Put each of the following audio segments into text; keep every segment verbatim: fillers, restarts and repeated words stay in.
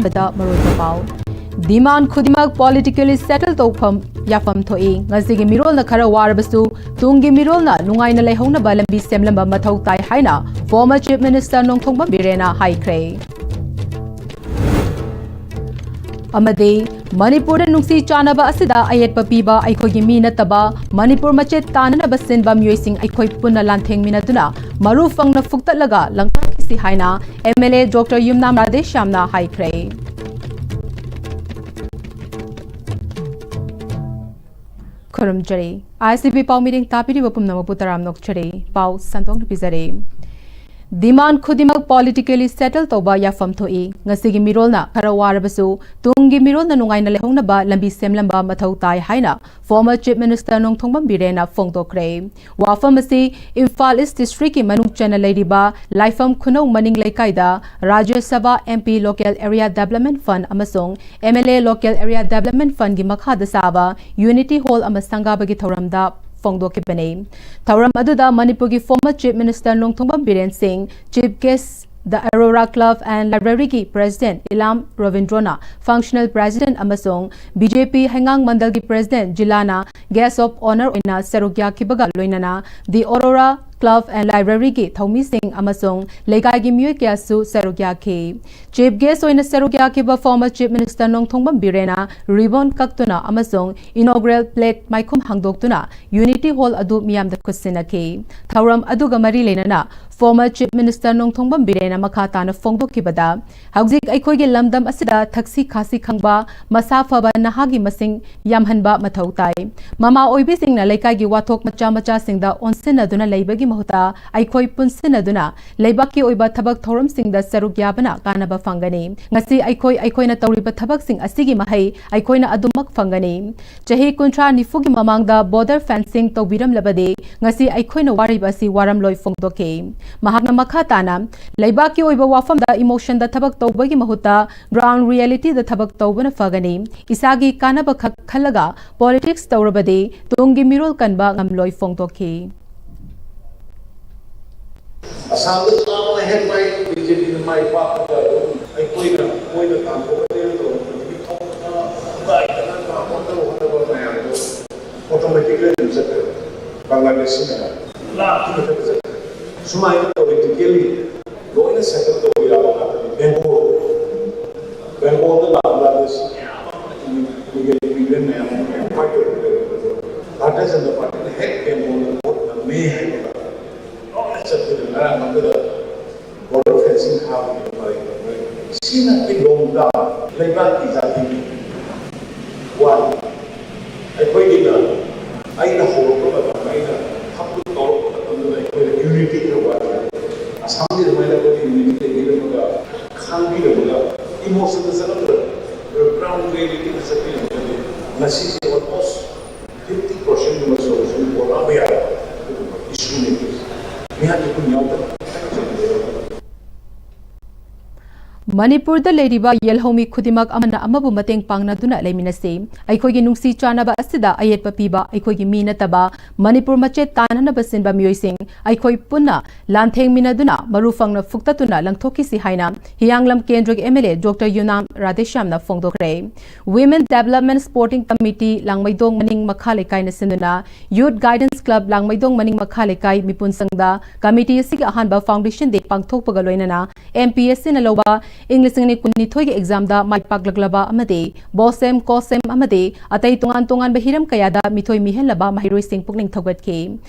ꯑꯍꯥꯟꯕꯗ ꯃꯔꯨꯑꯣꯏꯕ ꯄꯥꯎ꯫ Demand ꯈꯨꯗꯤꯡꯃꯛ politically settle ꯇꯧꯐꯝ ꯌꯥꯐꯝ ꯊꯣꯛꯏ꯫ ꯉꯁꯤꯒꯤ ꯃꯤꯔꯣꯜꯅ ꯈꯔ ꯋꯥꯔꯕꯁꯨ ꯇꯨꯡꯒꯤ ꯃꯤꯔꯣꯜꯅ ꯅꯨꯡꯉꯥꯏꯅ ꯂꯩꯍꯧꯅꯕ ꯂꯝꯕꯤ ꯁꯦꯝꯂꯝꯕ ꯃꯊꯧ ꯇꯥꯏ ꯍꯥꯏꯅ former Chief Minister ꯅꯣꯡꯊꯣꯝꯕꯝ ꯕꯤꯔꯦꯟꯅ ꯍꯥꯏꯈ꯭ꯔꯦ꯫ ꯑꯃꯗꯤ ꯃꯅꯤꯄꯨꯔꯗ ꯅꯨꯡꯁꯤ ꯆꯥꯟꯅꯕ ꯑꯁꯤꯗ ꯑꯌꯦꯠꯄ ꯄꯤꯕ ꯑꯩꯈꯣꯏꯒꯤ ꯃꯤ ꯅꯠꯇꯕ ꯃꯅꯤꯄꯨꯔ ꯃꯆꯦꯠ ꯇꯥꯟꯅꯅꯕ ꯁꯤꯟꯕ ꯃꯤꯑꯣꯏꯁꯤꯡ ꯑꯩꯈꯣꯏ ꯄꯨꯟꯅ ꯂꯥꯟꯊꯦꯡꯃꯤꯟꯅꯗꯨꯅ ꯃꯔꯨ ꯐꯪꯅ ꯐꯨꯛꯇꯠꯂꯒ ꯂꯪꯊꯣꯛꯈꯤꯁꯤ ꯍꯥꯏꯅ MLA Doctor ꯌꯨꯝꯅꯥꯝ ꯔꯥꯙꯦꯁ꯭ꯌꯥꯝꯅ ꯍꯥꯏꯈ꯭ꯔꯦ꯫ ꯈꯨꯔꯨꯝꯖꯔꯤ꯫ ICB ꯄꯥꯎ ꯃꯤꯔꯦꯡ ꯇꯥꯕꯤꯔꯤꯕ ꯄꯨꯝꯅꯃꯛꯄꯨ ꯇꯔꯥꯝꯅ ꯑꯣꯛꯆꯔꯤ꯫ ꯄꯥꯎ ꯁꯟꯗꯣꯛꯅ ꯄꯤꯖꯔꯤ꯫ Demand ꯈꯨꯗꯤꯡꯃꯛ politically settle ꯇꯧꯕ ꯌꯥꯐꯝ ꯊꯣꯛꯏ꯫ ꯉꯁꯤꯒꯤ ꯃꯤꯔꯣꯜꯅ ꯈꯔ ꯋꯥꯔꯕꯁꯨ ꯇꯨꯡꯒꯤ ꯃꯤꯔꯣꯜꯅ ꯅꯨꯡꯉꯥꯏꯅ ꯂꯩꯍꯧꯅꯕ ꯂꯝꯕꯤ ꯁꯦꯝꯂꯝꯕ ꯃꯊꯧ ꯇꯥꯏ ꯍꯥꯏꯅ former Chief Minister ꯅꯣꯡꯊꯣꯝꯕꯝ ꯕꯤꯔꯦꯟꯅ ꯐꯣꯡꯗꯣꯛꯈ꯭ꯔꯦ꯫ ꯋꯥꯐꯝ ꯑꯁꯤ ꯏꯝꯐꯥꯜ East District ꯀꯤ ꯃꯅꯨꯡ ꯆꯟꯅ ꯂꯩꯔꯤꯕ ꯂꯥꯏꯐꯝ ꯈꯨꯅꯧ ꯃꯅꯤꯡ ꯂꯩꯀꯥꯏꯗ ꯔꯥꯖ꯭ꯌ ꯁꯚꯥ MP Local Area Development Fund ꯑꯃꯁꯨꯡ MLA Local Area Development Fund ꯒꯤ ꯃꯈꯥꯗ ꯁꯥꯕ Unity Hall ꯑꯃ ꯁꯪꯒꯥꯕꯒꯤ ꯊꯧꯔꯝꯗ ꯐꯣꯡꯗꯣꯛꯈꯤꯕꯅꯤ꯫ ꯊꯧꯔꯝ ꯑꯗꯨꯗ ꯃꯅꯤꯄꯨꯔꯒꯤ former Chief Minister Nongthombam Biren ꯁꯤꯡ, Chief Guest, The Aurora Club and Library ꯒꯤ President ꯏꯂꯥꯝ ꯔꯕꯤꯟꯗ꯭ꯔꯣꯅ Functional President ꯑꯃꯁꯨꯡ BJP ꯍꯩꯉꯥꯡ ꯃꯟꯗꯜꯒꯤ President ꯖꯤꯂꯥꯅ Guest of Honour ꯑꯣꯏꯅ ꯁꯔꯨꯛ ꯌꯥꯈꯤꯕꯒ ꯂꯣꯏꯅꯅ The Aurora Club and Library ꯒꯤ ꯊꯧꯃꯤꯁꯤꯡ ꯑꯃꯁꯨꯡ ꯂꯩꯀꯥꯏꯒꯤ ꯃꯤꯑꯣꯏ ꯀꯌꯥꯁꯨ ꯁꯔꯨꯛ ꯌꯥꯈꯤ꯫ Chief Guest ꯑꯣꯏꯅ ꯁꯔꯨꯛ ꯌꯥꯈꯤꯕ former Chief Minister Nongthombam ꯕꯤꯔꯦꯟꯅ ribbon ꯀꯛꯇꯨꯅ ꯑꯃꯁꯨꯡ inaugural plaque ꯃꯥꯏꯈꯨꯝ ꯍꯥꯡꯗꯣꯛꯇꯨꯅ Unity Hall ꯑꯗꯨ ꯃꯤꯌꯥꯝꯗ ꯈꯨꯠꯁꯤꯟꯅꯈꯤ꯫ ꯊꯧꯔꯝ ꯑꯗꯨꯒ ꯃꯔꯤ ꯂꯩꯅꯅ former Chief Minister ꯅꯣꯡꯊꯣꯝꯕꯝ ꯕꯤꯔꯦꯟꯅ ꯃꯈꯥ ꯇꯥꯅ ꯐꯣꯡꯗꯣꯛꯈꯤꯕꯗ, ꯍꯧꯖꯤꯛ ꯑꯩꯈꯣꯏꯒꯤ ꯂꯝꯗꯝ ꯑꯁꯤꯗ ꯊꯛꯁꯤ ꯈꯥꯁꯤ ꯈꯪꯕ, ꯃꯁꯥ ꯐꯕ ꯅꯍꯥꯒꯤ ꯃꯁꯤꯡ ꯌꯥꯝꯍꯟꯕ ꯃꯊꯧ ꯇꯥꯏ꯫ ꯃꯃꯥ ꯑꯣꯏꯕꯤꯁꯤꯡꯅ ꯂꯩꯀꯥꯏꯒꯤ ꯋꯥꯊꯣꯛ ꯃꯆꯥ ꯃꯆꯥꯁꯤꯡꯗ ꯑꯣꯟꯁꯤꯟꯅꯗꯨꯅ ꯂꯩꯕꯒꯤ ꯃꯍꯨꯠꯇ ꯑꯩꯈꯣꯏ ꯄꯨꯟꯁꯤꯟꯅꯗꯨꯅ ꯂꯩꯕꯥꯛꯀꯤ ꯑꯣꯏꯕ ꯊꯕꯛ ꯊꯧꯔꯝꯁꯤꯡꯗ ꯁꯔꯨꯛ ꯌꯥꯕꯅ ꯀꯥꯟꯅꯕ ꯐꯪꯒꯅꯤ꯫ ꯉꯁꯤ ꯑꯩꯈꯣꯏ ꯑꯩꯈꯣꯏꯅ ꯇꯧꯔꯤꯕ ꯊꯕꯛꯁꯤꯡ ꯑꯁꯤꯒꯤ ꯃꯍꯩ ꯑꯩꯈꯣꯏꯅ ꯑꯗꯨꯃꯛ ꯐꯪꯒꯅꯤ꯫ ꯆꯍꯤ ꯀꯨꯟꯊ꯭ꯔꯥ ꯅꯤꯐꯨꯒꯤ ꯃꯃꯥꯡꯗ border fencing ꯇꯧꯕꯤꯔꯝꯂꯕꯗꯤ ꯉꯁꯤ ꯑꯩꯈꯣꯏꯅ ꯋꯥꯔꯤꯕ ꯑꯁꯤ ꯋꯥꯔꯝꯂꯣꯏ ꯐꯣꯡꯗꯣꯛꯈꯤ꯫ ꯃꯍꯥꯛꯅ ꯃꯈꯥ ꯇꯥꯅ, ꯂꯩꯕꯥꯛꯀꯤ ꯑꯣꯏꯕ ꯋꯥꯐꯝꯗ emotion ꯗ ꯊꯕꯛ ꯇꯧꯕꯒꯤ ꯃꯍꯨꯠꯇ ground reality ꯗ ꯊꯕꯛ ꯇꯧꯕꯅ ꯐꯒꯅꯤ꯫ ꯏꯁꯥꯒꯤ ꯀꯥꯟꯅꯕ ꯈꯛ ꯈꯜꯂꯒ politics ꯇꯧꯔꯕꯗꯤ ꯇꯨꯡꯒꯤ ꯃꯤꯔꯣꯜ ꯀꯟꯕ ꯉꯝꯂꯣꯏ ꯐꯣꯡꯗꯣꯛꯈꯤ꯫ ꯑꯁꯥꯝꯗ ꯆꯥꯝꯃ ꯍꯦꯟ ꯃꯥꯏ BJP ꯅ ꯃꯥꯏ ꯄꯥꯛꯄꯗ ꯑꯗꯨꯝ ꯑꯩꯈꯣꯏꯅ point ꯇꯥꯟꯊꯣꯛꯀꯅꯤ ꯇꯧꯕꯗꯒꯤ ꯊꯣꯛꯄ ꯊꯨꯒꯥꯏꯗꯅ ꯇꯥꯟꯊꯣꯛꯅꯕ ꯍꯣꯠꯅꯕ ꯃꯌꯥꯝꯗꯣ automatically ꯑꯗꯨꯝ ꯆꯠꯈ꯭ꯔꯦ꯫ ꯕꯪꯒ꯭ꯂꯥꯗꯦꯁꯁꯤ ꯃꯌꯥꯝ ꯂꯥꯛꯈꯤꯕ ꯈꯛꯇ ꯆꯠꯈ꯭ꯔꯦ꯫ ꯁꯨꯃꯥꯏꯅ politically ꯂꯣꯏꯅ settle ꯇꯧꯕ ꯌꯥꯕ ꯉꯥꯛꯇꯅꯤ꯫ ꯕꯦꯡꯒꯣꯜ, ꯕꯦꯡꯒꯣꯜꯗ ꯂꯥꯛꯄ ꯕꯪꯒ꯭ꯂꯥꯗꯦꯁꯤ ꯃꯌꯥꯝ ꯑꯃ ꯏꯃꯤꯒ꯭ꯔꯦꯟ ꯃꯌꯥꯝ ꯑꯃ ꯐꯥꯏꯠ ꯇꯧꯔꯒ ꯂꯩꯔꯝꯕꯗꯣ ꯚꯥꯔꯇꯤꯌ ꯖꯅꯇꯥ ꯄꯥꯔꯇꯤꯅ ꯍꯦꯛ ꯕꯦꯡꯒꯣꯜꯗ ꯚꯣꯠ ꯉꯝꯃꯦ ꯍꯥꯏꯕꯒ ꯂꯣꯏꯅ ꯆꯠꯈꯤꯗꯅ ꯉꯔꯥꯡ ꯑꯃꯗ border fencing ꯈꯥꯕꯒꯤ ꯃꯔꯩ ꯇꯧꯅꯔꯤ꯫ ꯁꯤꯅ ꯏꯔꯣꯝꯗ ꯂꯩꯕꯥꯛꯀꯤ ꯖꯥꯇꯤꯒꯤ ꯋꯥꯅꯤ꯫ ꯑꯩꯈꯣꯏꯒꯤꯅ, ꯑꯩꯅ ꯍꯧꯔꯛꯄ ꯃꯇꯝꯗ, ꯑꯩꯅ ꯊꯕꯛ ꯇꯧꯔꯛꯄ ꯃꯇꯝꯗꯨꯗ ꯑꯩꯈꯣꯏꯅ unity ꯈꯔ ꯋꯥꯠꯂꯤ꯫ ꯑꯁꯥꯝꯒꯤ ꯑꯗꯨꯃꯥꯏꯅ ꯑꯩꯈꯣꯏꯒꯤ unity ꯂꯩꯕꯤꯔꯝꯃꯒ, ꯈꯪꯕꯤꯔꯝꯃꯒ, emotionꯗ ꯆꯠꯂꯝꯗ꯭ꯔ, ground realityꯗ ꯆꯠꯄꯤꯔꯝꯃꯒꯗꯤ ꯉꯁꯤꯁꯦ almost fifty percent ꯒꯨꯝꯕ solution ꯄꯨꯔꯛꯑꯝꯕ ꯌꯥꯕ ꯑꯗꯨꯒꯨꯝꯕ issueꯅꯤ꯫ ꯃꯤꯍꯥꯠ ꯃꯤꯄꯨꯟ ꯌꯥꯎꯗꯕ, ꯃꯅꯤꯄꯨꯔꯗ ꯂꯩꯔꯤꯕ ꯌꯦꯜꯍꯧꯃꯤ ꯈꯨꯗꯤꯡꯃꯛ ꯑꯃꯅ ꯑꯃꯕꯨ ꯃꯇꯦꯡ ꯄꯥꯡꯅꯗꯨꯅ ꯂꯩꯃꯤꯟꯅꯁꯤ꯫ ꯑꯩꯈꯣꯏꯒꯤ ꯅꯨꯡꯁꯤ ꯆꯥꯟꯅꯕ ꯑꯁꯤꯗ ꯑꯌꯦꯠꯄ ꯄꯤꯕ ꯑꯩꯈꯣꯏꯒꯤ ꯃꯤ ꯅꯠꯇꯕ ꯃꯅꯤꯄꯨꯔ ꯃꯆꯦꯠ ꯇꯥꯟꯅꯅꯕ ꯁꯤꯟꯕ ꯃꯤꯑꯣꯏꯁꯤꯡ, ꯑꯩꯈꯣꯏ ꯄꯨꯟꯅ ꯂꯥꯟꯊꯦꯡꯃꯤꯟꯅꯗꯨꯅ ꯃꯔꯨ ꯐꯪꯅ ꯐꯨꯛꯇꯠꯇꯨꯅ ꯂꯪꯊꯣꯛꯈꯤꯁꯤ ꯍꯥꯏꯅ ꯍꯤꯌꯥꯡꯂꯝ ꯀꯦꯟꯗ꯭ꯔꯒꯤ MLA Doctor ꯌꯨꯅꯥꯝ ꯔꯥꯙꯦꯁ꯭ꯌꯥꯝꯅ ꯐꯣꯡꯗꯣꯛꯈ꯭ꯔꯦ꯫ Women Development Sporting Committee ꯂꯥꯡꯃꯩꯗꯣꯡ ꯃꯅꯤꯡ ꯃꯈꯥ ꯂꯩꯀꯥꯏꯅ ꯁꯤꯟꯗꯨꯅ Youth Guidance Club ꯂꯥꯡꯃꯩꯗꯣꯡ ꯃꯅꯤꯡ ꯃꯈꯥ ꯂꯩꯀꯥꯏ ꯃꯤꯄꯨꯟ ꯁꯪꯗ committee ꯑꯁꯤꯒꯤ ꯑꯍꯥꯟꯕ foundation day ꯄꯥꯡꯊꯣꯛꯄꯒ ꯂꯣꯏꯅꯅ MPSCꯅ ꯂꯧꯕ ꯏꯪ ꯂꯤꯁꯤꯡ ꯑꯅꯤ ꯀꯨꯟꯅꯤꯊꯣꯏꯒꯤ examꯗ ꯃꯥꯏ ꯄꯥꯛꯂꯛꯂꯕ ꯑꯃꯗꯤ BOSEM, COSEM ꯑꯃꯗꯤ ꯑꯇꯩ ꯇꯣꯉꯥꯟ ꯇꯣꯉꯥꯟꯕ ꯍꯤꯔꯝ ꯀꯌꯥꯗ ꯃꯤꯊꯣꯏ ꯃꯤꯍꯦꯟꯂꯕ ꯃꯍꯩꯔꯣꯏꯁꯤꯡ ꯄꯨꯛꯅꯤꯡ ꯊꯧꯒꯠꯈꯤ꯫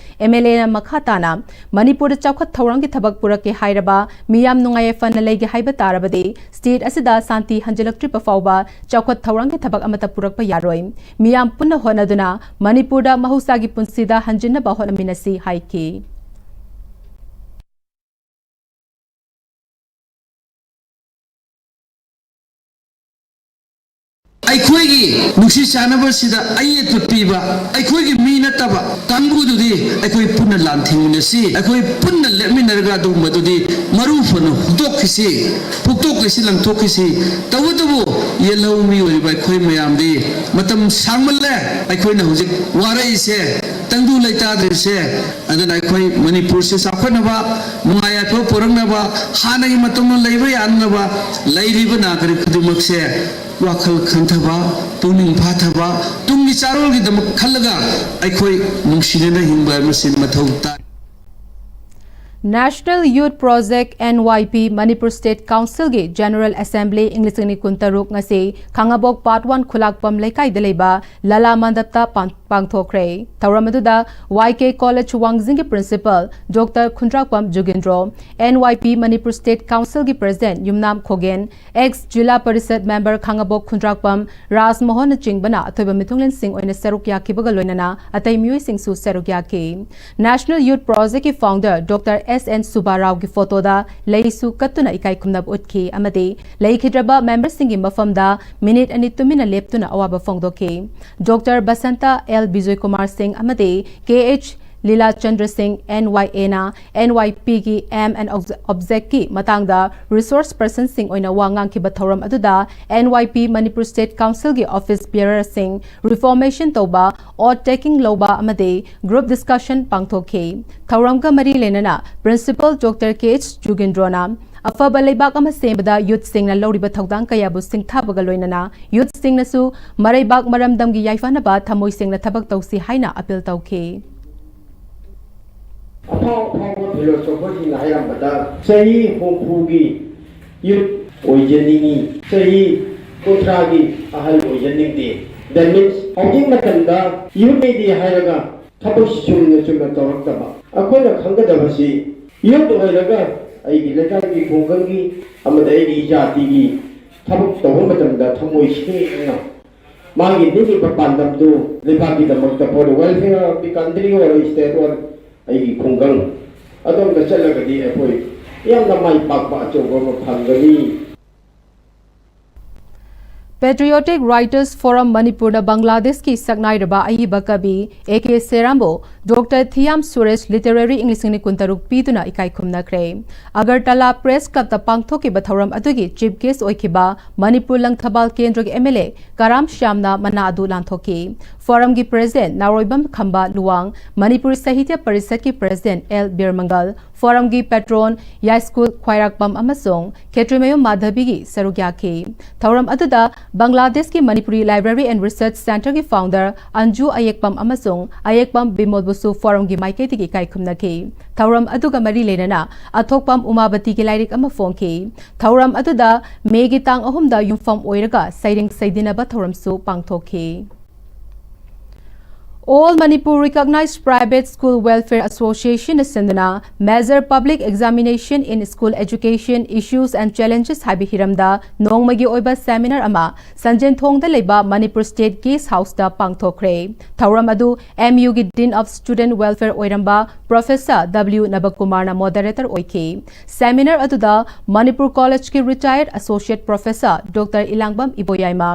MLAꯅ ꯃꯈꯥ ꯇꯥꯅ ꯃꯅꯤꯄꯨꯔꯗ ꯆꯥꯎꯈꯠ ꯊꯧꯔꯥꯡꯒꯤ ꯊꯕꯛ ꯄꯨꯔꯛꯀꯦ ꯍꯥꯏꯔꯕ, ꯃꯤꯌꯥꯝ ꯅꯨꯡꯉꯥꯏ ꯌꯥꯏꯐꯅ ꯂꯩꯒꯦ ꯍꯥꯏꯕ ꯇꯥꯔꯕꯗꯤ state ꯑꯁꯤꯗ ꯁꯥꯟꯇꯤ ꯍꯟꯖꯤꯜꯂꯛꯇ꯭ꯔꯤꯕ ꯐꯥꯎꯕ ꯆꯥꯎꯈꯠ ꯊꯧꯔꯥꯡꯒꯤ ꯊꯕꯛ ꯑꯃꯠꯇ ꯄꯨꯔꯛꯄ ꯌꯥꯔꯣꯏ꯫ ꯃꯤꯌꯥꯝ ꯄꯨꯟꯅ ꯍꯣꯠꯅꯗꯨꯅ ꯃꯅꯤꯄꯨꯔꯗ ꯃꯍꯧꯁꯥꯒꯤ ꯄꯨꯟꯁꯤꯗ ꯍꯟꯖꯤꯟꯅꯕ ꯍꯣꯠꯅꯃꯤꯟꯅꯁꯤ ꯍꯥꯏꯈꯤ꯫ ꯑꯩꯈꯣꯏꯒꯤ ꯅꯨꯡꯁꯤ ꯆꯥꯟꯅꯕꯁꯤꯗ ꯑꯌꯦꯠꯄ ꯄꯤꯕ ꯑꯩꯈꯣꯏꯒꯤ ꯃꯤ ꯅꯠꯇꯕ ꯀꯥꯡꯕꯨꯗꯨꯗꯤ ꯑꯩꯈꯣꯏ ꯄꯨꯟꯅ ꯂꯥꯟꯊꯦꯡꯃꯤꯟꯅꯁꯤ, ꯑꯩꯈꯣꯏ ꯄꯨꯟꯅ ꯂꯦꯞꯃꯤꯟꯅꯔꯒ ꯑꯗꯨꯒꯨꯝꯕꯗꯨꯗꯤ ꯃꯔꯨ ꯐꯅ ꯍꯨꯟꯗꯣꯛꯈꯤꯁꯤ, ꯐꯨꯛꯇꯣꯛꯈꯤꯁꯤ, ꯂꯪꯊꯣꯛꯈꯤꯁꯤ꯫ ꯇꯧꯕꯇꯕꯨ ꯌꯦꯜꯍꯧꯃꯤ ꯑꯣꯏꯔꯤꯕ ꯑꯩꯈꯣꯏ ꯃꯌꯥꯝꯗꯤ ꯃꯇꯝ ꯁꯥꯡꯃꯜꯂꯦ ꯑꯩꯈꯣꯏꯅ ꯍꯧꯖꯤꯛ ꯋꯥꯔꯛꯏꯁꯦ, ꯇꯪꯗꯨ ꯂꯩꯇꯥꯗ꯭ꯔꯤꯁꯦ꯫ ꯑꯗꯨꯅ ꯑꯩꯈꯣꯏ ꯃꯅꯤꯄꯨꯔꯁꯦ ꯆꯥꯎꯈꯠꯅꯕ, ꯅꯨꯡꯉꯥꯏ ꯌꯥꯏꯐꯕ ꯄꯨꯔꯛꯅꯕ, ꯍꯥꯟꯅꯒꯤ ꯃꯇꯝꯗ ꯂꯩꯕ ꯌꯥꯅꯅꯕ ꯂꯩꯔꯤꯕ ꯅꯥꯒꯔꯤꯛ ꯈꯨꯗꯤꯡꯃꯛꯁꯦ ꯋꯥꯈꯜ ꯈꯟꯊꯕ, ꯄꯨꯛꯅꯤꯡ ꯐꯥꯊꯕ, ꯇꯨꯡꯒꯤ ꯆꯥꯔꯣꯜꯒꯤꯗꯃꯛ ꯈꯜꯂꯒ ꯑꯩꯈꯣꯏ ꯅꯨꯡꯁꯤꯅꯅ ꯍꯤꯡꯕ ꯍꯥꯏꯕꯁꯤ ꯃꯊꯧ ꯇꯥꯏ꯫ National Youth Project, N Y P, Manipur State Councilꯒꯤ General Assembly ꯏꯪ ꯂꯤꯁꯤꯡ ꯑꯅꯤ ꯀꯨꯟꯇꯔꯨꯛ ꯉꯁꯤ ꯈꯥꯉꯕꯣꯛ Part One ꯈꯨꯂꯥꯛꯄꯝ ꯂꯩꯀꯥꯏꯗ ꯂꯩꯕ ꯂꯂꯥ ꯃꯟꯗꯞꯇ ꯄꯥꯡ-, ꯄꯥꯡꯊꯣꯛꯈ꯭ꯔꯦ꯫ ꯊꯧꯔꯝ ꯑꯗꯨꯗ Y K College ꯋꯥꯡꯖꯤꯡꯒꯤ Principal Doctor ꯈꯨꯟꯗ꯭ꯔꯥꯛꯄꯝ ꯖꯨꯒꯤꯟꯗ꯭ꯔꯣ, N Y P Manipur State Councilꯒꯤ President ꯌꯨꯝꯅꯥꯝ ꯈꯣꯒꯦꯟ, Ex ꯖꯤꯂꯥ ꯄꯔꯤꯁꯠ member ꯈꯥꯉꯕꯣꯛ ꯈꯨꯟꯗ꯭ꯔꯥꯛꯄꯝ ꯔꯥꯖ ꯃꯣꯍꯟꯅꯆꯤꯡꯕꯅ ꯑꯊꯣꯏꯕ ꯃꯤꯊꯨꯡꯂꯦꯟꯁꯤꯡ ꯑꯣꯏꯅ ꯁꯔꯨꯛ ꯌꯥꯈꯤꯕꯒ ꯂꯣꯏꯅꯅ ꯑꯇꯩ ꯃꯤꯑꯣꯏꯁꯤꯡꯁꯨ ꯁꯔꯨꯛ ꯌꯥꯈꯤ꯫ National Youth Projectꯀꯤ founder Doctor S N ꯁꯨꯕꯥꯔꯥꯎꯒꯤ photoꯗ ꯂꯩꯁꯨ ꯀꯠꯇꯨꯅ ꯏꯀꯥꯏ ꯈꯨꯝꯅꯕ ꯎꯠꯈꯤ ꯑꯃꯗꯤ ꯂꯩꯈꯤꯗ꯭ꯔꯕ memberꯁꯤꯡꯒꯤ ꯃꯐꯝꯗ minute ꯑꯅꯤ ꯇꯨꯃꯤꯟꯅ ꯂꯦꯞꯇꯨꯅ ꯑꯋꯥꯕ ꯐꯣꯡꯗꯣꯛꯈꯤ꯫ Doctor ꯕꯁꯟꯇ, L ꯕꯤꯖꯣꯏ ꯀꯨꯃꯥꯔ ꯁꯤꯡ ꯑꯃꯗꯤ K H ꯂꯤꯂꯥ ꯆꯟꯗ꯭ꯔ ꯁꯤꯡ, N Y Aꯅ N Y Pꯒꯤ aim and objectꯀꯤ ꯃꯇꯥꯡꯗ resource personꯁꯤꯡ ꯑꯣꯏꯅ ꯋꯥ ꯉꯥꯡꯈꯤꯕ ꯊꯧꯔꯝ ꯑꯗꯨꯗ N Y P Manipur State Councilꯒꯤ office bearerꯁꯤꯡ reformation ꯇꯧꯕ, oath taking ꯂꯧꯕ ꯑꯃꯗꯤ group discussion ꯄꯥꯡꯊꯣꯛꯈꯤ꯫ ꯊꯧꯔꯝꯒ ꯃꯔꯤ ꯂꯩꯅꯅ Principal Doctor K H ꯖꯨꯒꯤꯟꯗ꯭ꯔꯣꯅ ꯑꯐꯕ ꯂꯩꯕꯥꯛ ꯑꯃ ꯁꯦꯝꯕꯗ youthꯁꯤꯡꯅ ꯂꯧꯔꯤꯕ ꯊꯧꯗꯥꯡ ꯀꯌꯥꯕꯨ ꯁꯤꯡꯊꯥꯕꯒ ꯂꯣꯏꯅꯅ youthꯁꯤꯡꯅꯁꯨ ꯃꯔꯩꯕꯥꯛ ꯃꯔꯝꯗꯝꯒꯤ ꯌꯥꯏꯐꯅꯕ ꯊꯃꯣꯏ ꯁꯦꯡꯅ ꯊꯕꯛ ꯇꯧꯁꯤ ꯍꯥꯏꯅ appeal ꯇꯧꯈꯤ꯫ ꯑꯐꯥꯎ ꯑꯐꯥꯎꯕ philosopherꯁꯤꯡꯅ ꯍꯥꯏꯔꯝꯕꯗ ꯆꯍꯤ ꯍꯨꯝꯐꯨꯒꯤ youth ꯑꯣꯏꯖꯅꯤꯡꯉꯤ, ꯆꯍꯤ ꯀꯨꯟꯊ꯭ꯔꯥꯒꯤ ꯑꯍꯜ ꯑꯣꯏꯖꯅꯤꯡꯗꯦ꯫ That means ꯍꯧꯖꯤꯛ ꯃꯇꯝꯗ youth ꯂꯩꯔꯤ ꯍꯥꯏꯔꯒ ꯊꯕꯛ ꯆꯨꯝꯅ ꯆꯨꯝꯅ ꯇꯧꯔꯛꯇꯕ꯫ ꯑꯩꯈꯣꯏꯅ ꯈꯪꯒꯗꯕꯁꯤ youth ꯑꯣꯏꯔꯒ ꯑꯩꯒꯤ ꯂꯩꯀꯥꯏꯒꯤ ꯈꯨꯡꯒꯪꯒꯤ ꯑꯃꯗꯤ ꯑꯩꯒꯤ ꯖꯥꯇꯤꯒꯤ ꯊꯕꯛ ꯇꯧꯕ ꯃꯇꯝꯗ ꯊꯃꯣꯏ ꯁꯦꯡꯅ ꯃꯥꯒꯤ ꯅꯤꯡꯉꯤꯕ ꯄꯥꯟꯗꯝꯗꯨ ꯂꯩꯕꯥꯛꯀꯤꯗꯃꯛꯇ for the welfare of the country or state or ꯑꯩꯒꯤ ꯈꯨꯡꯒꯪ ꯑꯗꯣꯝꯗ ꯆꯠꯂꯒꯗꯤ ꯑꯩꯈꯣꯏ ꯌꯥꯝꯅ ꯃꯥꯏ ꯄꯥꯛꯄ ꯑꯆꯧꯕ ꯑꯃ ꯐꯪꯒꯅꯤ꯫ Patriotic Writers Forum ꯃꯅꯤꯄꯨꯔꯅ ꯕꯪꯒ꯭ꯂꯥꯗꯦꯁꯀꯤ ꯁꯛꯅꯥꯏꯔꯕ ꯑꯏꯕ ꯀꯕꯤ ꯑꯦ ꯀꯦ ꯁꯦꯔꯥꯝꯕꯨ ꯗꯣꯛꯇꯔ ꯊꯤꯌꯥꯝ ꯁꯨꯔꯦꯁ ꯂꯤꯇꯔꯦꯔꯤ ꯏꯪ ꯂꯤꯁꯤꯡ ꯑꯅꯤ ꯀꯨꯟꯇꯔꯨꯛ ꯄꯤꯗꯨꯅ ꯏꯀꯥꯏ ꯈꯨꯝꯅꯈ꯭ꯔꯦ꯫ ꯑꯒꯔꯇꯂꯥ ꯄ꯭ꯔꯦꯁ ꯀ꯭ꯂꯕꯇ ꯄꯥꯡꯊꯣꯛꯈꯤꯕ ꯊꯧꯔꯝ ꯑꯗꯨꯒꯤ ꯆꯤꯐ ꯒꯦꯁ ꯑꯣꯏꯈꯤꯕ ꯃꯅꯤꯄꯨꯔ ꯂꯪꯊꯕꯥꯜ ꯀꯦꯟꯗ꯭ꯔꯒꯤ ꯑꯦꯝ ꯑꯦꯜ ꯑꯦ ꯀꯔꯥꯝ ꯁ꯭ꯌꯥꯝꯅ ꯃꯅꯥ ꯑꯗꯨ ꯂꯥꯟꯊꯣꯛꯈꯤ꯫ ꯐꯣꯔꯝꯒꯤ ꯄ꯭ꯔꯦꯁꯤꯗꯦꯟꯠ ꯅꯥꯎꯔꯣꯏꯕꯝ ꯈꯝꯕ ꯂꯨꯋꯥꯡ, ꯃꯅꯤꯄꯨꯔꯤ ꯁꯥꯍꯤꯇ꯭ꯌ ꯄꯔꯤꯁꯠꯀꯤ ꯄ꯭ꯔꯦꯁꯤꯗꯦꯟꯠ ꯑꯦꯜ ꯕꯤꯔꯃꯪꯒꯜ, ꯐꯣꯔꯝꯒꯤ ꯄꯦꯇ꯭ꯔꯣꯟ ꯌꯥꯏꯁ꯭ꯀꯨꯜ ꯈ꯭ꯋꯥꯏꯔꯥꯛꯄꯝ ꯑꯃꯁꯨꯡ ꯈꯦꯇ꯭ꯔꯤꯃꯌꯨꯝ ꯃꯥꯙꯕꯤꯒꯤ ꯁꯔꯨꯛ ꯌꯥꯈꯤ꯫ ꯊꯧꯔꯝ ꯑꯗꯨꯗ ꯕꯪꯒ꯭ꯂꯥꯗꯦꯁꯀꯤ ꯃꯅꯤꯄꯨꯔꯤ ꯂꯥꯏꯕ꯭ꯔꯦꯔꯤ ꯑꯦꯟ ꯔꯤꯁꯔꯆ ꯁꯦꯟꯇꯔꯒꯤ ꯐꯥꯎꯟꯗꯔ ꯑꯟꯖꯨ ꯑꯌꯦꯛꯄꯝ ꯑꯃꯁꯨꯡ ꯑꯌꯦꯛꯄꯝ ꯕꯤꯃꯣꯜꯕꯨꯁꯨ ꯐꯣꯔꯝꯒꯤ ꯃꯥꯏꯀꯩꯗꯒꯤ ꯏꯀꯥꯏ ꯈꯨꯝꯅꯈꯤ꯫ ꯊꯧꯔꯝ ꯑꯗꯨꯒ ꯃꯔꯤ ꯂꯩꯅꯅ ꯑꯊꯣꯛꯄꯝ ꯎꯃꯥꯕꯇꯤꯒꯤ ꯂꯥꯏꯔꯤꯛ ꯑꯃ ꯐꯣꯡꯈꯤ꯫ ꯊꯧꯔꯝ ꯑꯗꯨꯗ ꯃꯦꯒꯤ ꯇꯥꯡ ꯑꯍꯨꯝꯗ ꯌꯨꯝꯐꯝ ꯑꯣꯏꯔꯒ ꯁꯩꯔꯦꯡ ꯁꯩꯗꯤꯟꯅꯕ ꯊꯧꯔꯝꯁꯨ ꯄꯥꯡꯊꯣꯛꯈꯤ꯫ All Manipur Recognized Private School Welfare Association ꯅ ꯁꯤꯟꯗꯨꯅ Major Public Examination in School Education Issues and Challenges ꯍꯥꯏꯕ ꯍꯤꯔꯝꯗ ꯅꯣꯡꯃꯒꯤ ꯑꯣꯏꯕ ꯁꯦꯃꯤꯅꯥꯔ ꯑꯃ ꯁꯟꯖꯦꯟꯊꯣꯡꯗ ꯂꯩꯕ ꯃꯅꯤꯄꯨꯔ ꯁ꯭ꯇꯦꯠ ꯒꯦꯁ ꯍꯥꯎꯁꯇ ꯄꯥꯡꯊꯣꯛꯈ꯭ꯔꯦ꯫ ꯊꯧꯔꯝ ꯑꯗꯨ ꯑꯦꯝ ꯌꯨꯒꯤ ꯗꯤꯟ ꯑꯣꯐ ꯁ꯭ꯇꯨꯗꯦꯟꯠ ꯋꯦꯜꯐꯦꯌꯔ ꯑꯣꯏꯔꯝꯕ ꯄ꯭ꯔꯣꯐꯦꯁꯔ ꯗꯕ꯭ꯂꯤꯎ ꯅꯕꯀꯨꯃꯥꯔꯅ ꯃꯣꯗꯔꯦꯇꯔ ꯑꯣꯏꯈꯤ꯫ ꯁꯦꯃꯤꯅꯥꯔ ꯑꯗꯨꯗ ꯃꯅꯤꯄꯨꯔ ꯀꯣꯂꯦꯖꯀꯤ retired associate professor doctor Ilangbam Iboyaima,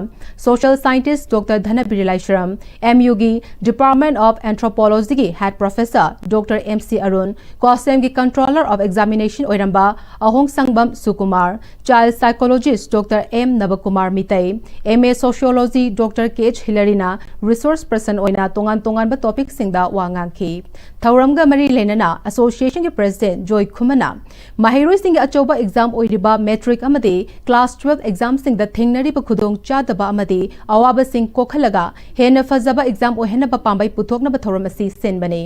social scientist doctor Dhanabir Laishram, M ꯌꯨꯒꯤ ꯗꯤꯄꯥꯔꯠꯃꯦꯟꯠ ꯑꯣꯐ ꯑꯦꯟꯊ꯭ꯔꯣꯄꯣꯂꯣꯖꯤꯒꯤ head professor doctor M C Arun, ꯀꯣꯁꯦꯝꯒꯤ ꯀꯟꯇ꯭ꯔꯣꯂꯔ ꯑꯣꯐ ꯑꯦꯛꯖꯥꯃꯤꯅꯦꯁꯟ ꯑꯣꯏꯔꯝꯕ Ahongshangbam Sukumar, child psychologist doctor M Nabakumar Meetei, M A sociology doctor K H ꯍꯤꯂꯔꯤꯅ resources person ꯑꯣꯏꯅ ꯇꯣꯉꯥꯟ ꯇꯣꯉꯥꯟꯕ ꯇꯣꯄꯤꯛꯁꯤꯡꯗ ꯋꯥ ꯉꯥꯡꯈꯤ꯫ ꯊꯧꯔꯝꯒ ꯃꯔꯤ ꯂꯩꯅꯅ ꯑꯁꯣꯁꯤꯌꯦꯁꯟꯒꯤ ꯄ꯭ꯔꯦꯁꯤꯗꯦꯟꯠ ꯖꯣꯏ ꯈꯨꯃꯟꯅ ꯃꯍꯩꯔꯣꯏꯁꯤꯡꯒꯤ ꯑꯆꯧꯕ ꯑꯦꯛꯖꯥꯝ ꯑꯣꯏꯔꯤꯕ ꯃꯦꯇ꯭ꯔꯤꯛ ꯑꯃꯗꯤ ꯀ꯭ꯂꯥꯁ ꯇꯨꯋꯦꯜꯐ ꯑꯦꯛꯖꯥꯝꯁꯤꯡꯗ ꯊꯦꯡꯅꯔꯤꯕ ꯈꯨꯗꯣꯡꯆꯥꯗꯕ ꯑꯃꯗꯤ ꯑꯋꯥꯕꯁꯤꯡ ꯀꯣꯛꯍꯜꯂꯒ ꯍꯦꯟꯅ ꯐꯖꯕ ꯑꯦꯛꯖꯥꯝ ꯑꯣꯏꯍꯟꯅꯕ ꯄꯥꯝꯕꯩ ꯄꯨꯊꯣꯛꯅꯕ ꯊꯧꯔꯝ ꯑꯁꯤ ꯁꯤꯟꯕꯅꯤ꯫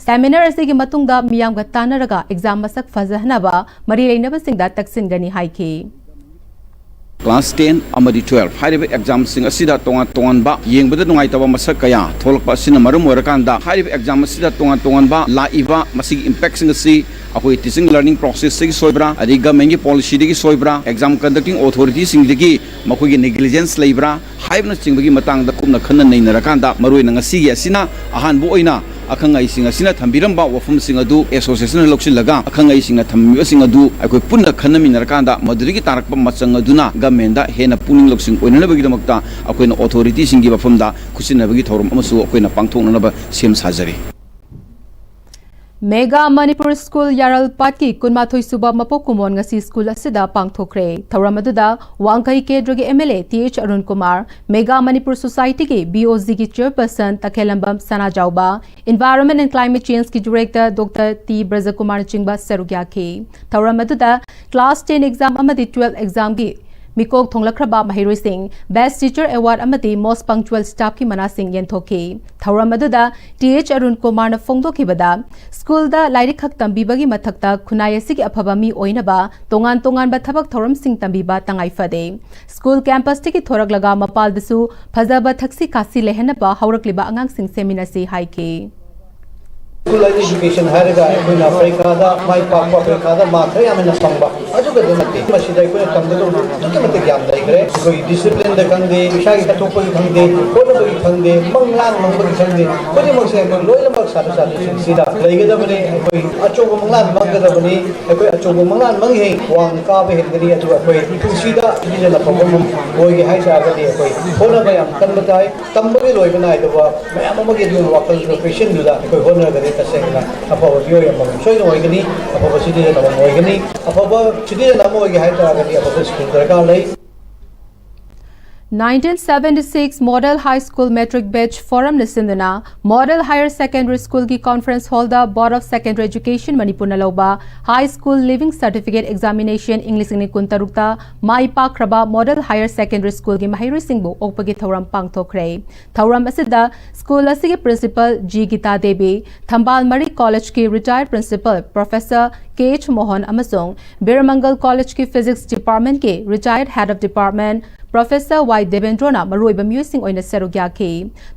ꯁꯦꯃꯤꯅꯥꯔ ꯑꯁꯤꯒꯤ ꯃꯇꯨꯡꯗ ꯃꯤꯌꯥꯝꯒ ꯇꯥꯟꯅꯔꯒ ꯑꯦꯛꯖꯥꯝ ꯃꯁꯛ ꯐꯖꯍꯟꯅꯕ ꯃꯔꯤ ꯂꯩꯅꯕꯁꯤꯡꯗ ꯇꯛꯁꯤꯟꯒꯅꯤ ꯍꯥꯏꯈꯤ꯫ ꯀ꯭ꯂꯥꯁ ꯇꯦꯟ ꯑꯃꯗꯤ ꯇꯨꯋꯦꯜꯐ ꯍꯥꯏꯔꯤꯕ ꯑꯦꯛꯖꯥꯝꯁꯤꯡ ꯑꯁꯤꯗ ꯇꯣꯉꯥꯟ ꯇꯣꯉꯥꯟꯕ ꯌꯦꯡꯕꯗ ꯅꯨꯡꯉꯥꯏꯇꯕ ꯃꯁꯛ ꯀꯌꯥ ꯊꯣꯛꯂꯛꯄ ꯑꯁꯤꯅ ꯃꯔꯝ ꯑꯣꯏꯔꯀꯥꯟꯗ ꯍꯥꯏꯔꯤꯕ ꯑꯦꯛꯖꯥꯝ ꯑꯁꯤꯗ ꯇꯣꯉꯥꯟ ꯇꯣꯉꯥꯟꯕ ꯂꯥꯛꯏꯕ ꯃꯁꯤꯒꯤ ꯏꯝꯄꯦꯛꯁꯤꯡ ꯑꯁꯤ ꯑꯩꯈꯣꯏ ꯇꯤꯆꯤꯡ ꯂꯔꯅꯤꯡ ꯄ꯭ꯔꯣꯁꯦꯁꯇꯒꯤ ꯁꯣꯏꯕ꯭ꯔꯥ, ꯑꯗꯩ ꯒꯃꯦꯟꯒꯤ ꯄꯣꯂꯤꯁꯤꯗꯒꯤ ꯁꯣꯏꯕ꯭ꯔꯥ, ꯑꯦꯛꯖꯥꯝ ꯀꯟꯗꯛꯇꯤꯡ ꯑꯣꯊꯣꯔꯤꯇꯤꯁꯤꯡꯗꯒꯤ ꯃꯈꯣꯏꯒꯤ ꯅꯦꯒ꯭ꯂꯤꯖꯦꯟꯁ ꯂꯩꯕ꯭ꯔꯥ ꯍꯥꯏꯕꯅꯆꯤꯡꯕꯒꯤ ꯃꯇꯥꯡꯗ ꯀꯨꯞꯅ ꯈꯟꯅ ꯅꯩꯅꯔꯀꯥꯟꯗ ꯃꯔꯨꯑꯣꯏꯅ ꯉꯁꯤꯒꯤ ꯑꯁꯤꯅ ꯑꯍꯥꯟꯕ ꯑꯣꯏꯅ ꯑꯈꯪ ꯑꯍꯩꯁꯤꯡ ꯑꯁꯤꯅ ꯊꯝꯕꯤꯔꯝꯕ ꯋꯥꯐꯝꯁꯤꯡ ꯑꯗꯨ ꯑꯦꯁꯣꯁꯤꯌꯦꯁꯟꯅ ꯂꯧꯁꯤꯜꯂꯒ, ꯑꯈꯪ ꯑꯍꯩꯁꯤꯡꯅ ꯊꯝꯃꯤꯕꯁꯤꯡ ꯑꯗꯨ ꯑꯩꯈꯣꯏ ꯄꯨꯟꯅ ꯈꯟꯅꯃꯤꯟꯅꯔꯀꯥꯟꯗ, ꯃꯗꯨꯗꯒꯤ ꯇꯥꯔꯛꯄ ꯃꯆꯪ ꯑꯗꯨꯅ ꯒꯃꯦꯟꯗ ꯍꯦꯟꯅ ꯄꯨꯛꯅꯤꯡ ꯂꯧꯁꯤꯡ ꯑꯣꯏꯅꯅꯕꯒꯤꯗꯃꯛꯇ ꯑꯩꯈꯣꯏꯅ ꯑꯣꯊꯣꯔꯤꯇꯤꯁꯤꯡꯒꯤ ꯃꯐꯝꯗ ꯈꯨꯠꯁꯤꯟꯅꯕꯒꯤ ꯊꯧꯔꯝ ꯑꯃꯁꯨ ꯑꯩꯈꯣꯏꯅ ꯄꯥꯡꯊꯣꯛꯅꯅꯕ ꯁꯦꯝ ꯁꯥꯖꯔꯤ꯫ ꯃꯦꯒꯥ ꯃꯅꯤꯄꯨꯔ ꯁ꯭ꯀꯨꯜ ꯌꯥꯔꯜꯄꯥꯠꯀꯤ ꯀꯨꯟꯃꯥꯊꯣꯏ ꯁꯨꯕ ꯃꯄꯣꯛ ꯀꯨꯝꯑꯣꯟ ꯉꯁꯤ ꯁ꯭ꯀꯨꯜ ꯑꯁꯤꯗ ꯄꯥꯡꯊꯣꯛꯈ꯭ꯔꯦ꯫ ꯊꯧꯔꯝ ꯑꯗꯨꯗ ꯋꯥꯡꯈꯩ ꯀꯦꯟꯗ꯭ꯔꯒꯤ M L A T H Arun Kumar, mega Manipur ꯁꯣꯁꯥꯏꯇꯤꯒꯤ ꯕꯤ ꯑꯣ ꯖꯤꯒꯤ ꯆꯤꯌꯔꯄꯔꯁꯟ ꯇꯈꯦꯜꯂꯝꯕꯝ ꯁꯅꯥꯖꯥꯎꯕ, ꯏꯟꯚꯥꯏꯔꯣꯟꯃꯦꯟ ꯑꯦꯟ ꯀ꯭ꯂꯥꯏꯃꯦꯠ ꯆꯦꯟꯖꯀꯤ ꯗꯤꯔꯦꯛꯇꯔ ꯗꯣꯛꯇꯔ ꯇꯤ ꯕ꯭ꯔꯖꯀꯨꯃꯥꯔꯅꯆꯤꯡꯕ ꯁꯔꯨꯛ ꯌꯥꯈꯤ꯫ ꯊꯧꯔꯝ ꯑꯗꯨꯗ ꯀ꯭ꯂꯥꯁ ꯇꯦꯟ ꯑꯦꯛꯖꯥꯝ ꯑꯃꯗꯤ ꯇꯨꯋꯦꯜꯐ ꯑꯦꯛꯖꯥꯝꯒꯤ ꯃꯤꯀꯣꯛ ꯊꯣꯡꯂꯛꯈ꯭ꯔꯕ ꯃꯍꯩꯔꯣꯏꯁꯤꯡ, ꯕꯦꯁ꯭ꯠ ꯇꯤꯆꯔ ꯑꯦꯋꯥꯔꯗ ꯑꯃꯗꯤ ꯃꯣꯁ꯭ꯠ ꯄꯪꯆꯨꯑꯦꯜ ꯁ꯭ꯇꯥꯐꯀꯤ ꯃꯅꯥꯁꯤꯡ ꯌꯦꯟꯊꯣꯛꯈꯤ꯫ ꯊꯧꯔꯝ ꯑꯗꯨꯗ ꯇꯤ ꯑꯩꯆ ꯑꯔꯨꯟ ꯀꯨꯃꯥꯔꯅ ꯐꯣꯡꯗꯣꯛꯈꯤꯕꯗ, ꯁ꯭ꯀꯨꯜꯗ ꯂꯥꯏꯔꯤꯛ ꯈꯛ ꯇꯝꯕꯤꯕꯒꯤ ꯃꯊꯛꯇ ꯈꯨꯟꯅꯥꯏ ꯑꯁꯤꯒꯤ ꯑꯐꯕ ꯃꯤ ꯑꯣꯏꯅꯕ ꯇꯣꯉꯥꯟ ꯇꯣꯉꯥꯟꯕ ꯊꯕꯛ ꯊꯧꯔꯝꯁꯤꯡ ꯇꯝꯕꯤꯕ ꯇꯉꯥꯏ ꯐꯗꯦ꯫ ꯁ꯭ꯀꯨꯜ ꯀꯦꯝꯄꯁꯇꯒꯤ ꯊꯣꯔꯛꯂꯒ ꯃꯄꯥꯜꯗꯁꯨ ꯐꯖꯕ ꯊꯛꯁꯤ ꯈꯥꯁꯤ ꯂꯩꯍꯟꯅꯕ ꯍꯧꯔꯛꯂꯤꯕ ꯑꯉꯥꯡꯁꯤꯡ ꯁꯦꯝꯃꯤꯟꯅꯁꯤ ꯍꯥꯏꯈꯤ꯫ ꯁ꯭ꯀꯨꯜ ꯑꯦꯖꯨꯀꯦꯁꯟ ꯍꯥꯏꯔꯒ ꯑꯩꯈꯣꯏꯅ ꯄꯔꯤꯈꯥꯗ ꯃꯥꯏ ꯄꯥꯛꯄ, ꯄꯔꯤꯈꯥꯗ ꯃꯥꯔꯛ ꯈꯔ ꯌꯥꯝ ꯍꯦꯟꯅ ꯐꯪꯕ, ꯑꯗꯨꯒꯗ ꯅꯠꯇꯦ꯫ ꯃꯁꯤꯗ ꯑꯩꯈꯣꯏꯅ ꯇꯝꯒꯗꯧꯕ ꯑꯗꯨꯛꯀꯤ ꯃꯇꯤꯛ ꯌꯥꯝ ꯂꯩꯈ꯭ꯔꯦ꯫ ꯑꯩꯈꯣꯏ ꯗꯤꯁꯤꯄ꯭ꯂꯤꯟꯗ ꯈꯪꯗꯦ, ꯏꯁꯥꯒꯤ ꯀꯠꯊꯣꯛꯄꯒꯤ ꯈꯪꯗꯦ, ꯍꯣꯠꯅꯕꯒꯤ ꯈꯪꯗꯦ, ꯃꯪꯂꯥꯟ ꯃꯪꯕꯒꯤ ꯈꯪꯗꯦ, ꯈꯨꯗꯤꯡꯃꯛꯁꯦ ꯑꯩꯈꯣꯏ ꯂꯣꯏꯅꯃꯛ ꯁꯥꯇ꯭ꯔ ꯁꯥꯇ꯭ꯔꯤꯁꯤꯡꯁꯤꯗ ꯂꯩꯒꯗꯕꯅꯤ꯫ ꯑꯩꯈꯣꯏ ꯑꯆꯧꯕ ꯃꯪꯂꯥꯟ ꯃꯪꯒꯗꯕꯅꯤ꯫ ꯑꯩꯈꯣꯏ ꯑꯆꯧꯕ ꯃꯪꯂꯥꯟ ꯃꯪꯉꯤꯉꯩ ꯋꯥꯡꯅ ꯀꯥꯕ ꯍꯦꯟꯒꯅꯤ꯫ ꯑꯗꯨꯒ ꯑꯩꯈꯣꯏ ꯄꯨꯟꯁꯤꯗ ꯁꯤꯖꯤꯟꯅ ꯐꯕ ꯑꯃ ꯑꯣꯏꯒꯦ ꯍꯥꯏ ꯇꯥꯔꯒꯗꯤ ꯑꯩꯈꯣꯏ ꯍꯣꯠꯅꯕ ꯌꯥꯝ ꯀꯟꯕ ꯇꯥꯏ꯫ ꯇꯝꯕꯒꯤ ꯂꯣꯏꯕ ꯅꯥꯏꯗꯕ ꯃꯌꯥꯝ ꯑꯃꯒꯤ ꯑꯗꯨꯒꯨꯝꯕ ꯋꯥꯈꯜꯗꯨ ꯄꯤꯛꯁꯤꯟꯗꯨꯅ ꯑꯩꯈꯣꯏ ꯍꯣꯠꯅꯔꯒꯗꯤ ꯇꯁꯦꯡꯅ ꯑꯐꯕ ꯃꯤꯑꯣꯏ ꯑꯃꯃꯝ ꯁꯣꯏꯗꯅ ꯑꯣꯏꯒꯅꯤ, ꯑꯐꯕ ꯁꯤꯇꯤꯖꯟ ꯑꯃꯃꯝ ꯑꯣꯏꯒꯅꯤ꯫ ꯑꯐꯕ ꯁꯤꯇꯤꯖꯟ ꯑꯃ ꯑꯣꯏꯒꯦ ꯍꯥꯏ ꯇꯥꯔꯒꯗꯤ ꯑꯐꯕ ꯁ꯭ꯀꯨꯜ ꯗꯔꯀꯥꯔ ꯂꯩ꯫ Nineteen seventy six Model High School Matric Batch Forumꯅ ꯁꯤꯟꯗꯨꯅ Model Higher Secondary Schoolꯒꯤ Conference Hallꯗ Board of Secondary Education ꯃꯅꯤꯄꯨꯔꯅ ꯂꯧꯕ High School Leaving Certificate Examination ꯏꯪ ꯂꯤꯁꯤꯡ ꯑꯅꯤ ꯀꯨꯟꯇꯔꯨꯛꯇ ꯃꯥꯏ ꯄꯥꯛꯈ꯭ꯔꯕ Model Higher Secondary Schoolꯒꯤ ꯃꯍꯩꯔꯣꯏꯁꯤꯡꯕꯨ ꯑꯣꯛꯄꯒꯤ ꯊꯧꯔꯝ ꯄꯥꯡꯊꯣꯛꯈ꯭ꯔꯦ꯫ ꯊꯧꯔꯝ ꯑꯁꯤꯗ ꯁ꯭ꯀꯨꯜ ꯑꯁꯤꯒꯤ Principal G ꯒꯤꯇꯥ ꯗꯦꯕꯤ, ꯊꯝꯕꯥꯜ ꯃꯔꯤ Collegeꯀꯤ Retired Principal Professor ꯀꯦ ꯑꯩꯆ ꯃꯣꯍꯟ ꯑꯃꯁꯨꯡ ꯕꯤꯔ ꯃꯪꯒꯜ Collegeꯀꯤ Physics Departmentꯀꯤ Retired Head of Department Professor ꯋꯥꯏ ꯗꯦꯕꯦꯟꯗ꯭ꯔꯣꯅ ꯃꯔꯨꯑꯣꯏꯕ ꯃꯤꯑꯣꯏꯁꯤꯡ ꯑꯣꯏꯅ ꯁꯔꯨꯛ ꯌꯥꯈꯤ꯫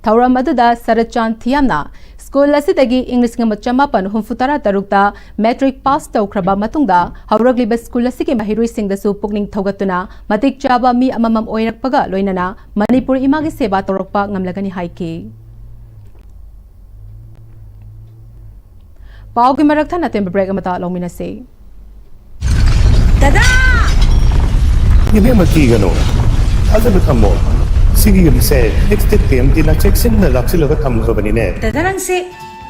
ꯊꯧꯔꯝ ꯑꯗꯨꯗ ꯁꯔꯠ ꯆꯥꯟ ꯊꯤꯌꯥꯝꯅ ꯁ꯭ꯀꯨꯜ ꯑꯁꯤꯗꯒꯤ ꯏꯪ ꯂꯤꯁꯤꯡ ꯑꯃ ꯆꯃꯥꯄꯟ ꯍꯨꯝꯐꯨ ꯇꯔꯥ ꯇꯔꯨꯛꯇ ꯃꯦꯇ꯭ꯔꯤꯛ ꯄꯥꯁ ꯇꯧꯈ꯭ꯔꯕ ꯃꯇꯨꯡꯗ ꯍꯧꯔꯛꯂꯤꯕ ꯁ꯭ꯀꯨꯜ ꯑꯁꯤꯒꯤ ꯃꯍꯩꯔꯣꯏꯁꯤꯡꯗꯁꯨ ꯄꯨꯛꯅꯤꯡ ꯊꯧꯒꯠꯇꯨꯅ ꯃꯇꯤꯛ ꯆꯥꯕ ꯃꯤ ꯑꯃꯃꯝ ꯑꯣꯏꯔꯛꯄꯒ ꯂꯣꯏꯅꯅ ꯃꯅꯤꯄꯨꯔ ꯏꯃꯥꯒꯤ ꯁꯦꯕꯥ ꯇꯧꯔꯛꯄ ꯉꯝꯂꯒꯅꯤ ꯍꯥꯏꯈꯤ꯫ ꯄꯥꯎꯒꯤ ꯃꯔꯛ ꯊꯠꯅ ꯑꯇꯦꯟꯕ ꯕ꯭ꯔꯦꯛ ꯑꯃꯇ ꯂꯧꯃꯤꯟꯅꯁꯤ꯫ ꯗꯗꯥ! ꯏꯕꯦꯝꯃ, ꯀꯤꯒꯅꯨ, ꯊꯥꯖꯕ ꯊꯝꯃꯣ꯫ ꯁꯤꯒꯤ ꯌꯨꯝꯁꯦ ꯑꯦꯛꯁ ꯇꯤꯛ ꯇꯤ ꯑꯦꯝ ꯇꯤꯅ ꯆꯦꯛꯁꯤꯟꯅ ꯂꯥꯛꯁꯤꯜꯂꯒ ꯊꯝꯈ꯭ꯔꯕꯅꯤꯅꯦ꯫ ꯗꯗꯥ, ꯅꯪꯁꯦ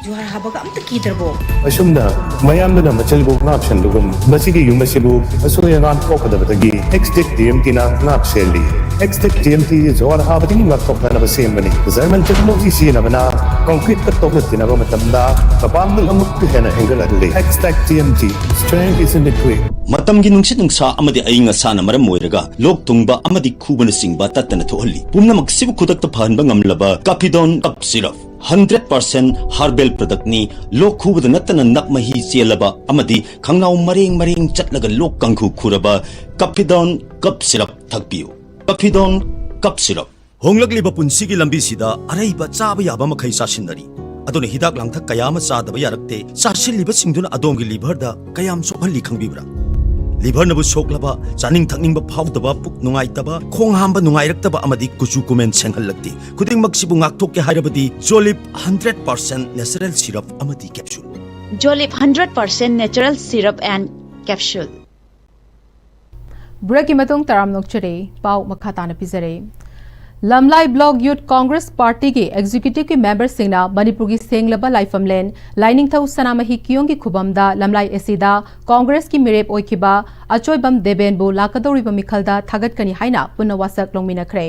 ꯖꯨꯍꯥꯔ ꯍꯥꯕꯒ ꯑꯝꯇ ꯀꯤꯗ꯭ꯔꯕꯣ? ꯑꯁꯨꯝꯅ ꯃꯌꯥꯝꯗꯨꯅ ꯃꯆꯜꯕꯨ ꯉꯥꯛꯁꯟꯕꯒꯨꯝ, ꯃꯁꯤꯒꯤ ꯌꯨꯝ ꯑꯁꯤꯕꯨ ꯑꯁꯣꯏ ꯑꯉꯥꯝ ꯊꯣꯛꯀꯗꯕꯗꯒꯤ ꯑꯦꯛꯁ ꯇꯤꯛ ꯇꯤ ꯑꯦꯝ ꯇꯤꯅ ꯉꯥꯛ ꯁꯦꯜꯂꯤ꯫ ꯑꯦꯛꯁ ꯇꯤꯛ ꯇꯤ ꯑꯦꯝ ꯇꯤ ꯖꯨꯍꯥꯔ ꯍꯥꯕꯗꯒꯤ ꯉꯥꯛꯊꯣꯛꯅꯅꯕ ꯁꯦꯝꯕꯅꯤ꯫ ꯖꯔꯃꯟ ꯇꯦꯛꯅꯣꯂꯣꯖꯤ ꯁꯤꯖꯤꯟꯅꯕꯅ ꯀꯪꯀ꯭ꯔꯤꯠꯀ ꯇꯣꯛꯂꯠꯇꯤꯅꯕ ꯃꯇꯝꯗ ꯃꯄꯥꯡꯒꯜ ꯑꯃꯨꯛꯀ ꯍꯦꯟꯅ ꯍꯦꯟꯒꯠꯍꯜꯂꯤ꯫ ꯑꯦꯛꯁ ꯇꯤꯛ T M T, strength is in the grit. ꯃꯇꯝꯒꯤ ꯅꯨꯡꯁꯤꯠ ꯅꯨꯡꯁꯥ ꯑꯃꯗꯤ ꯑꯏꯪ ꯑꯁꯥꯅ ꯃꯔꯝ ꯑꯣꯏꯔꯒ ꯂꯣꯛ ꯊꯨꯡꯕ ꯑꯃꯗꯤ ꯈꯨꯕꯅꯆꯤꯡꯕ ꯇꯠꯇꯅ ꯊꯣꯛꯍꯜꯂꯤ꯫ ꯄꯨꯝꯅꯃꯛꯁꯤꯕꯨ ꯈꯨꯗꯛꯇ ꯐꯍꯟꯕ ꯉꯝꯂꯕ ꯀꯥꯐꯤꯗꯣꯟ cup syrup. Hundred percent herbal ꯄ꯭ꯔꯗꯛꯅꯤ꯫ ꯂꯣꯛ ꯈꯨꯕꯗ ꯅꯠꯇꯅ ꯅꯞ ꯃꯍꯤ ꯆꯦꯜꯂꯕ ꯑꯃꯗꯤ ꯈꯪꯅꯥꯎ ꯃꯔꯦꯡ ꯃꯔꯦꯡ ꯆꯠꯂꯒ ꯂꯣꯛ ꯀꯥꯡꯈꯨ ꯈꯨꯔꯕ ꯀꯥꯐꯤꯗꯣꯟ ꯀꯞ ꯁꯤꯔꯞ ꯊꯛꯄꯤꯌꯨ꯫ ꯀꯥꯐꯤꯗꯣꯟ cup syrup. ꯍꯣꯡꯂꯛꯂꯤꯕ ꯄꯨꯟꯁꯤꯒꯤ ꯂꯝꯕꯤꯁꯤꯗ ꯑꯔꯩꯕ ꯆꯥꯕ ꯌꯥꯕ ꯃꯈꯩ ꯆꯥꯁꯤꯟꯅꯔꯤ꯫ ꯑꯗꯨꯅ ꯍꯤꯗꯥꯛ ꯂꯥꯡꯊꯛ ꯀꯌꯥ ꯑꯃ ꯆꯥꯗꯕ ꯌꯥꯔꯛꯇꯦ꯫ ꯆꯥꯁꯤꯜꯂꯤꯕꯁꯤꯡꯗꯨꯅ ꯑꯗꯣꯝꯒꯤ ꯂꯤꯚꯔꯗ ꯀꯌꯥꯝ ꯁꯣꯛꯍꯜꯂꯤ ꯈꯪꯕꯤꯕ꯭ꯔꯥ? ꯂꯤꯚꯔꯅꯕꯨ ꯁꯣꯛꯂꯕ, ꯆꯥꯅꯤꯡ ꯊꯛꯅꯤꯡꯕ ꯐꯥꯎꯗꯕ, ꯄꯨꯛ ꯅꯨꯡꯉꯥꯏꯇꯕ, ꯈꯣꯡ ꯍꯥꯝꯕ ꯅꯨꯡꯉꯥꯏꯔꯛꯇꯕ ꯑꯃꯗꯤ ꯀꯨꯆꯨ ꯀꯨꯃꯦꯟ ꯁꯦꯡꯍꯜꯂꯛꯇꯦ꯫ ꯈꯨꯗꯤꯡꯃꯛꯁꯤꯕꯨ ꯉꯥꯛꯊꯣꯛꯀꯦ ꯍꯥꯏꯔꯕꯗꯤ ꯖꯣꯂꯤꯞ ꯍꯟꯗ꯭ꯔꯦꯠ ꯄꯥꯔꯁꯦꯟ ꯅꯦꯆꯔꯦꯜ ꯁꯤꯔꯞ ꯑꯃꯗꯤ capsule. Jolip hundred percent natural syrup and capsule. ꯕ꯭ꯔꯦꯛꯀꯤ ꯃꯇꯨꯡ ꯇꯔꯥꯝꯅ ꯑꯣꯛꯆꯔꯤ꯫ ꯄꯥꯎ ꯃꯈꯥ ꯇꯥꯅ ꯄꯤꯖꯔꯤ꯫ ꯂꯝꯂꯥꯏ ꯕ꯭ꯂꯣꯛ ꯌꯨꯠ ꯀꯣꯡꯒ꯭ꯔꯦꯁ ꯄꯥꯔꯇꯤꯒꯤ ꯑꯦꯛꯖꯤꯀ꯭ꯌꯨꯇꯤꯚꯀꯤ ꯃꯦꯝꯕꯔꯁꯤꯡꯅ ꯃꯅꯤꯄꯨꯔꯒꯤ ꯁꯦꯡꯂꯕ ꯂꯥꯏꯐꯝꯂꯦꯟ ꯂꯥꯏꯅꯤꯡꯊꯧ ꯁꯅꯥꯃꯍꯤ ꯀꯤꯌꯣꯡꯒꯤ ꯈꯨꯕꯝꯗ ꯂꯝꯂꯥꯏ ꯑꯁꯤꯗ ꯀꯣꯡꯒ꯭ꯔꯦꯁꯀꯤ ꯃꯤꯔꯦꯞ ꯑꯣꯏꯈꯤꯕ ꯑꯆꯣꯏꯕꯝ ꯗꯦꯕꯦꯟꯕꯨ ꯂꯥꯛꯀꯗꯧꯔꯤꯕ ꯃꯤꯈꯜꯗ ꯊꯥꯒꯠꯀꯅꯤ ꯍꯥꯏꯅ ꯄꯨꯟꯅ ꯋꯥꯁꯛ ꯂꯧꯃꯤꯟꯅꯈ꯭ꯔꯦ꯫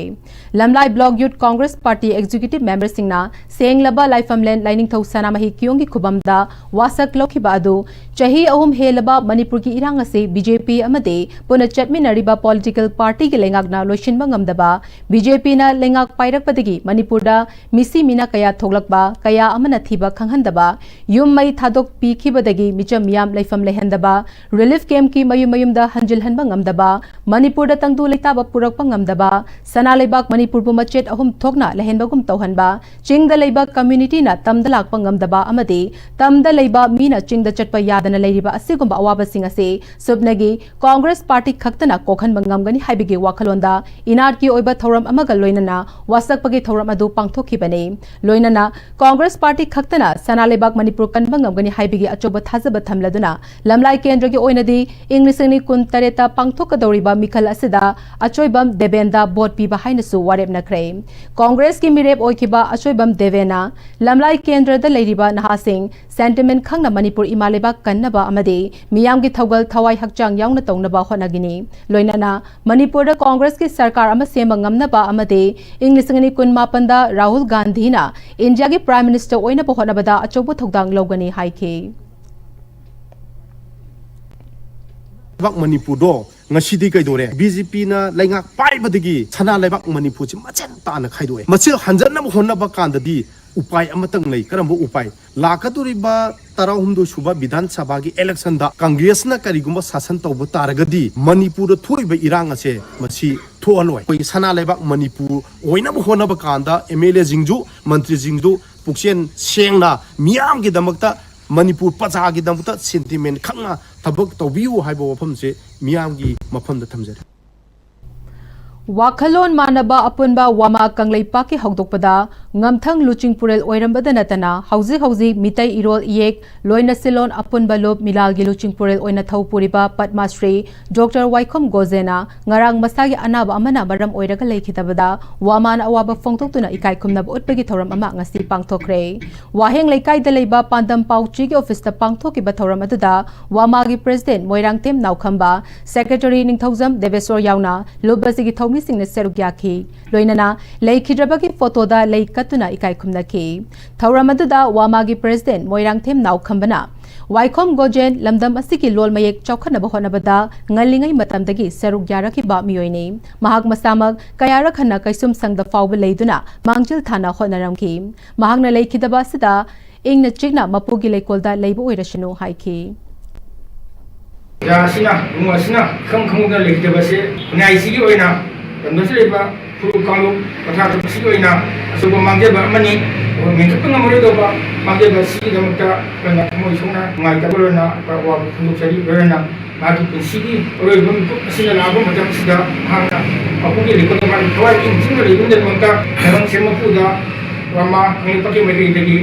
ꯂꯝꯂꯥꯏ ꯕ꯭ꯂꯣꯛ ꯌꯨꯠ ꯀꯣꯡꯒ꯭ꯔꯦꯁ ꯄꯥꯔꯇꯤ ꯑꯦꯛꯖꯤꯀ꯭ꯌꯨꯇꯤꯚ ꯃꯦꯝꯕꯔꯁꯤꯡꯅ ꯁꯦꯡꯂꯕ ꯂꯥꯏꯐꯝꯂꯦꯟ ꯂꯥꯏꯅꯤꯡꯊꯧ ꯁꯅꯥꯃꯍꯤ ꯀꯤꯌꯣꯡꯒꯤ ꯈꯨꯕꯝꯗ ꯋꯥꯁꯛ ꯂꯧꯈꯤꯕ ꯑꯗꯨ ꯆꯍꯤ ꯑꯍꯨꯝ ꯍꯦꯜꯂꯕ ꯃꯅꯤꯄꯨꯔꯒꯤ ꯏꯔꯥꯡ ꯑꯁꯤ ꯕꯤ ꯖꯦ ꯄꯤ ꯑꯃꯗꯤ ꯄꯨꯟꯅ ꯆꯠꯃꯤꯟꯅꯔꯤꯕ ꯄꯣꯂꯤꯇꯤꯀꯦꯜ ꯄꯥꯔꯇꯤꯒꯤ ꯂꯩꯉꯥꯛꯅ ꯂꯣꯏꯁꯤꯟꯕ ꯉꯝꯗꯕ, ꯕꯤ ꯖꯦ ꯄꯤꯅ ꯂꯩꯉꯥꯛ ꯄꯥꯏꯔꯛꯄꯗꯒꯤ ꯃꯅꯤꯄꯨꯔꯗ ꯃꯤꯁꯤ ꯃꯤꯅꯥ ꯀꯌꯥ ꯊꯣꯛꯂꯛꯄ, ꯀꯌꯥ ꯑꯃꯅ ꯊꯤꯕ ꯈꯪꯍꯟꯗꯕ, ꯌꯨꯝ ꯃꯩ ꯊꯥꯗꯣꯛꯄꯤꯈꯤꯕꯗꯒꯤ ꯃꯤꯆꯝ ꯃꯤꯌꯥꯝ ꯂꯩꯐꯝ ꯂꯩꯍꯟꯗꯕ, ꯔꯤꯂꯤꯐ ꯀꯦꯝꯞꯀꯤ ꯃꯌꯨꯝ ꯃꯌꯨꯝꯗ ꯍꯟꯖꯤꯜꯍꯟꯕ ꯉꯝꯗꯕ, ꯃꯅꯤꯄꯨꯔꯗ ꯇꯪꯗꯨ ꯂꯩꯇꯥꯕ ꯄꯨꯔꯛꯄ ꯉꯝꯗꯕ, ꯁꯅꯥ ꯂꯩꯕꯥꯛ ꯃꯅꯤꯄꯨꯔꯕꯨ ꯃꯆꯦꯠ ꯑꯍꯨꯝ ꯊꯣꯛꯅ ꯂꯩꯍꯟꯕꯒꯨꯝ ꯇꯧꯍꯟꯕ, ꯆꯤꯡꯗ ꯂꯩꯕ ꯀꯝꯃ꯭ꯌꯨꯅꯤꯇꯤꯅ ꯇꯝꯗ ꯂꯥꯛꯄ ꯉꯝꯗꯕ ꯑꯃꯗꯤ ꯇꯝꯗ ꯂꯩꯕ ꯃꯤꯅ ꯆꯤꯡꯗ ꯆꯠꯄ ꯌꯥꯗꯅ ꯂꯩꯔꯤꯕ ꯑꯁꯤꯒꯨꯝꯕ ꯑꯋꯥꯕꯁꯤꯡ ꯑꯁꯤ ꯁꯨꯞꯅꯒꯤ ꯀꯣꯡꯒ꯭ꯔꯦꯁ ꯄꯥꯔꯇꯤ ꯈꯛꯇꯅ ꯀꯣꯛꯍꯟꯕ ꯉꯝꯒꯅꯤ ꯍꯥꯏꯕꯒꯤ ꯋꯥꯈꯜꯂꯣꯟꯗ ꯏꯅꯥꯠꯀꯤ ꯑꯣꯏꯕ ꯊꯧꯔꯝ ꯑꯃꯒ ꯂꯣꯏꯅꯅ ꯋꯥꯁꯛꯄꯒꯤ ꯊꯧꯔꯝ ꯑꯗꯨ ꯄꯥꯡꯊꯣꯛꯈꯤꯕꯅꯤ꯫ ꯂꯣꯏꯅꯅ ꯀꯣꯡꯒ꯭ꯔꯦꯁ ꯄꯥꯔꯇꯤ ꯈꯛꯇꯅ ꯁꯅꯥ ꯂꯩꯕꯥꯛ ꯃꯅꯤꯄꯨꯔ ꯀꯟꯕ ꯉꯝꯒꯅꯤ ꯍꯥꯏꯕꯒꯤ ꯑꯆꯧꯕ ꯊꯥꯖꯕ ꯊꯝꯂꯗꯨꯅ ꯂꯝꯂꯥꯏ ꯀꯦꯟꯗ꯭ꯔꯒꯤ ꯑꯣꯏꯅꯗꯤ ꯏꯪ ꯂꯤꯁꯤꯡ ꯑꯅꯤ ꯀꯨꯟ ꯇꯔꯦꯠꯇ ꯄꯥꯡꯊꯣꯛꯀꯗꯧꯔꯤꯕ ꯃꯤꯈꯜ ꯑꯁꯤꯗ ꯑꯆꯣꯏꯕꯝ ꯗꯦꯕꯦꯟꯗ ꯚꯣꯠ ꯄꯤꯕ ꯍꯥꯏꯅꯁꯨ ꯋꯥꯔꯦꯞꯅꯈ꯭ꯔꯦ꯫ ꯀꯣꯡꯒ꯭ꯔꯦꯁꯀꯤ ꯃꯤꯔꯦꯞ ꯑꯣꯏꯈꯤꯕ ꯑꯆꯣꯏꯕꯝ ꯗꯦꯕꯦꯟꯅ ꯂꯝꯂꯥꯏ ꯀꯦꯟꯗ꯭ꯔꯗ ꯂꯩꯔꯤꯕ ꯅꯍꯥꯁꯤꯡ sentiment ꯈꯪꯅ ꯃꯅꯤꯄꯨꯔ ꯏꯃꯥ ꯂꯩꯕꯥꯛ ꯀꯟꯅꯕ ꯑꯃꯗꯤ ꯃꯤꯌꯥꯝꯒꯤ ꯊꯧꯒꯜ ꯊꯋꯥꯏ ꯍꯛꯆꯥꯡ ꯌꯥꯎꯅ ꯇꯧꯅꯕ ꯍꯣꯠꯅꯒꯅꯤ꯫ ꯂꯣꯏꯅꯅ ꯃꯅꯤꯄꯨꯔꯗ ꯀꯣꯡꯒ꯭ꯔꯦꯁꯀꯤ ꯁꯔꯀꯥꯔ ꯑꯃ ꯁꯦꯝꯕ ꯉꯝꯅꯕ ꯑꯃꯗꯤ ꯏꯪ ꯂꯤꯁꯤꯡ ꯑꯅꯤ ꯀꯨꯟ ꯃꯥꯄꯟꯗ ꯔꯥꯍꯨꯜ ꯒꯥꯟꯙꯤꯅ ꯏꯟꯗꯤꯌꯥꯒꯤ Prime Minister ꯑꯣꯏꯅꯕ ꯍꯣꯠꯅꯕꯗ ꯑꯆꯧꯕ ꯊꯧꯗꯥꯡ ꯂꯧꯒꯅꯤ ꯍꯥꯏꯈꯤ꯫ ꯂꯩꯕꯥꯛ ꯃꯅꯤꯄꯨꯔꯗꯣ ꯉꯁꯤꯗꯤ ꯀꯩꯗꯧꯔꯦ? ꯕꯤ ꯖꯦ ꯄꯤꯅ ꯂꯩꯉꯥꯛ ꯄꯥꯏꯕꯗꯒꯤ ꯁꯅꯥ ꯂꯩꯕꯥꯛ ꯃꯅꯤꯄꯨꯔꯁꯤ ꯃꯆꯦꯠ ꯇꯥꯅ ꯈꯥꯏꯗꯣꯛꯑꯦ꯫ ꯃꯁꯤ ꯍꯟꯖꯟꯅꯕ ꯍꯣꯠꯅꯕ ꯀꯥꯟꯗꯗꯤ ꯎꯄꯥꯏ ꯑꯃꯇꯪ ꯂꯩ꯫ ꯀꯔꯝꯕ ꯎꯄꯥꯏ? ꯂꯥꯛꯀꯗꯧꯔꯤꯕ ꯇꯔꯥꯍꯨꯝꯗꯣꯏ ꯁꯨꯕ ꯕꯤꯙꯥꯟ ꯁꯚꯥꯒꯤ election ꯗ ꯀꯪꯒ꯭ꯔꯦꯁꯅ ꯀꯔꯤꯒꯨꯝꯕ ꯁꯥꯁꯟ ꯇꯧꯕ ꯇꯥꯔꯒꯗꯤ ꯃꯅꯤꯄꯨꯔꯗ ꯊꯣꯛꯏꯕ ꯏꯔꯥꯡ ꯑꯁꯦ ꯃꯁꯤ ꯊꯣꯛꯍꯜꯂꯣꯏ꯫ ꯑꯩꯈꯣꯏꯒꯤ ꯁꯅꯥ ꯂꯩꯕꯥꯛ ꯃꯅꯤꯄꯨꯔ ꯑꯣꯏꯅꯕ ꯍꯣꯠꯅꯕ ꯀꯥꯟꯗ M L A ꯁꯤꯡꯁꯨ, ꯃꯟꯇ꯭ꯔꯤꯁꯤꯡꯁꯨ ꯄꯨꯛꯆꯦꯜ ꯁꯦꯡꯅ ꯃꯤꯌꯥꯝꯒꯤꯗꯃꯛꯇ, ꯃꯅꯤꯄꯨꯔ ꯄ꯭ꯔꯖꯥꯒꯤꯗꯃꯛꯇ sentiment ꯈꯪꯅ ꯊꯕꯛ ꯇꯧꯕꯤꯌꯨ ꯍꯥꯏꯕ ꯋꯥꯐꯝꯁꯦ ꯃꯤꯌꯥꯝꯒꯤ ꯃꯐꯝꯗ ꯊꯝꯖꯔꯤ꯫ ꯋꯥꯈꯜꯂꯣꯟ ꯃꯥꯟꯅꯕ ꯑꯄꯨꯟꯕ ꯋꯥꯃꯥ ꯀꯪꯂꯩꯄꯥꯛꯀꯤ ꯍꯧꯗꯣꯛꯄꯗ ꯉꯝꯊꯪ ꯂꯨꯆꯤꯡꯄꯨꯔꯦꯜ ꯑꯣꯏꯔꯝꯕꯗ ꯅꯠꯇꯅ ꯍꯧꯖꯤꯛ ꯍꯧꯖꯤꯛ ꯃꯤꯇꯩ ꯏꯔꯣꯜ ꯏꯌꯦꯛ ꯂꯣꯏꯅꯁꯤꯜꯂꯣꯟ ꯑꯄꯨꯟꯕ ꯂꯨꯞ ꯃꯤꯂꯥꯜꯒꯤ ꯂꯨꯆꯤꯡꯄꯨꯔꯦꯜ ꯑꯣꯏꯅ ꯊꯧ ꯄꯨꯔꯤꯕ ꯄꯗꯃ ꯁ꯭ꯔꯤ ꯗꯣꯛꯇꯔ ꯋꯥꯏꯈꯣꯝ ꯒꯣꯖꯦꯅ ꯉꯔꯥꯡ ꯃꯁꯥꯒꯤ ꯑꯅꯥꯕ ꯑꯃꯅ ꯃꯔꯝ ꯑꯣꯏꯔꯒ ꯂꯩꯈꯤꯗꯕꯗ ꯋꯥꯃꯥꯅ ꯑꯋꯥꯕ ꯐꯣꯡꯗꯣꯛꯇꯨꯅ ꯏꯀꯥꯏ ꯈꯨꯝꯅꯕ ꯎꯠꯄꯒꯤ ꯊꯧꯔꯝ ꯑꯃ ꯉꯁꯤ ꯄꯥꯡꯊꯣꯛꯈ꯭ꯔꯦ꯫ ꯋꯥꯍꯦꯡ ꯂꯩꯀꯥꯏꯗ ꯂꯩꯕ ꯄꯥꯟꯗꯝ ꯄꯥꯎꯆꯦꯒꯤ ꯑꯣꯐꯤꯁꯇ ꯄꯥꯡꯊꯣꯛꯈꯤꯕ ꯊꯧꯔꯝ ꯑꯗꯨꯗ ꯋꯥꯃꯥꯒꯤ president ꯃꯣꯏꯔꯥꯡꯊꯦꯝ ꯅꯥꯎꯈꯝꯕ, secretary ꯅꯤꯡꯊꯧꯖꯝ ꯗꯦꯕꯦꯁꯣꯔ ꯌꯥꯎꯅ ꯂꯨꯞ ꯑꯁꯤꯒꯤ ꯊꯧꯃꯤꯁꯤꯡꯅ ꯁꯔꯨꯛ ꯌꯥꯈꯤ꯫ ꯂꯣꯏꯅꯅ ꯂꯩꯈꯤꯗ꯭ꯔꯕꯒꯤ ꯐꯣꯇꯣꯗ ꯂꯩ ꯀꯠꯇꯨꯅ ꯏꯀꯥꯏ ꯈꯨꯝꯅꯈꯤ꯫ ꯊꯧꯔꯝ ꯑꯗꯨꯗ ꯋꯥꯃꯥꯒꯤ president ꯃꯣꯏꯔꯥꯡꯊꯦꯝ ꯅꯥꯎꯈꯝꯕꯅ ꯋꯥꯏꯈꯣꯝ ꯒꯣꯖꯦꯟ ꯂꯝꯗꯝ ꯑꯁꯤꯒꯤ ꯂꯣꯜ ꯃꯌꯦꯛ ꯆꯥꯎꯈꯠꯅꯕ ꯍꯣꯠꯅꯕꯗ ꯉꯜꯂꯤꯉꯩ ꯃꯇꯝꯗꯒꯤ ꯁꯔꯨꯛ ꯌꯥꯔꯛꯈꯤꯕ ꯃꯤꯑꯣꯏꯅꯤ꯫ ꯃꯍꯥꯛ ꯃꯁꯥꯃꯛ ꯀꯌꯥꯔꯛ ꯍꯟꯅ ꯀꯩꯁꯨꯝ ꯁꯪꯗ ꯐꯥꯎꯕ ꯂꯩꯗꯨꯅ ꯃꯥꯡꯖꯤꯜ ꯊꯥꯅ ꯍꯣꯠꯅꯔꯝꯈꯤ꯫ ꯃꯍꯥꯛꯅ ꯂꯩꯈꯤꯗꯕ ꯑꯁꯤꯗ ꯏꯪꯅ ꯆꯤꯛꯅ ꯃꯄꯨꯒꯤ ꯂꯩꯀꯣꯜꯗ ꯂꯩꯕ ꯑꯣꯏꯔꯁꯅꯨ ꯍꯥꯏꯈꯤ꯫ ꯄ꯭ꯔꯖꯥ ꯑꯁꯤꯅ, ꯏꯃꯨꯡ ꯑꯁꯤꯅ ꯏꯈꯪ ꯈꯪꯍꯧꯗꯅ ꯂꯩꯈꯤꯗꯕ ꯑꯁꯤ ꯈꯨꯟꯅꯥꯏꯁꯤꯒꯤ ꯑꯣꯏꯅ, ꯂꯝꯗꯝꯁꯤꯗ ꯂꯩꯕ ꯐꯨꯔꯨꯞ ꯀꯥꯡꯂꯨꯞ ꯄ꯭ꯔꯖꯥ ꯑꯁꯤꯒꯤ ꯑꯣꯏꯅ ꯑꯆꯧꯕ ꯃꯥꯡꯖꯕ ꯑꯃꯅꯤ꯫ ꯑꯗꯨꯒ ꯃꯦꯟꯈꯠꯄ ꯉꯝꯃꯔꯣꯏꯗꯧꯕ ꯃꯥꯡꯖꯕ ꯑꯁꯤꯒꯤꯗꯃꯛꯇ ꯑꯩꯈꯣꯏꯅ ꯊꯃꯣꯏ ꯁꯣꯛꯅ ꯅꯨꯡꯉꯥꯏꯇꯕ ꯂꯣꯏꯅ ꯑꯋꯥꯕ ꯐꯣꯡꯗꯣꯛꯆꯔꯤ꯫ ꯂꯣꯏꯅꯅ ꯃꯍꯥꯛꯀꯤ ꯄꯨꯟꯁꯤꯒꯤ ꯑꯔꯣꯏꯕ ꯃꯤꯀꯨꯞ ꯑꯁꯤꯅ ꯂꯥꯛꯄ ꯃꯇꯝꯁꯤꯗ ꯃꯍꯥꯛꯅ ꯃꯄꯨꯒꯤ ꯂꯩꯀꯣꯜꯗ ꯃꯥꯒꯤ ꯊꯋꯥꯏ ꯄꯨꯛꯅꯤꯡ ꯆꯪꯅ ꯂꯩꯕꯒꯤꯗꯃꯛꯇ ꯂꯩꯉꯥꯛꯁꯦ ꯃꯄꯨꯗ ꯃꯃꯥ ꯀꯪꯂꯩꯄꯥꯛꯀꯤ ꯃꯥꯏꯀꯩꯗꯒꯤ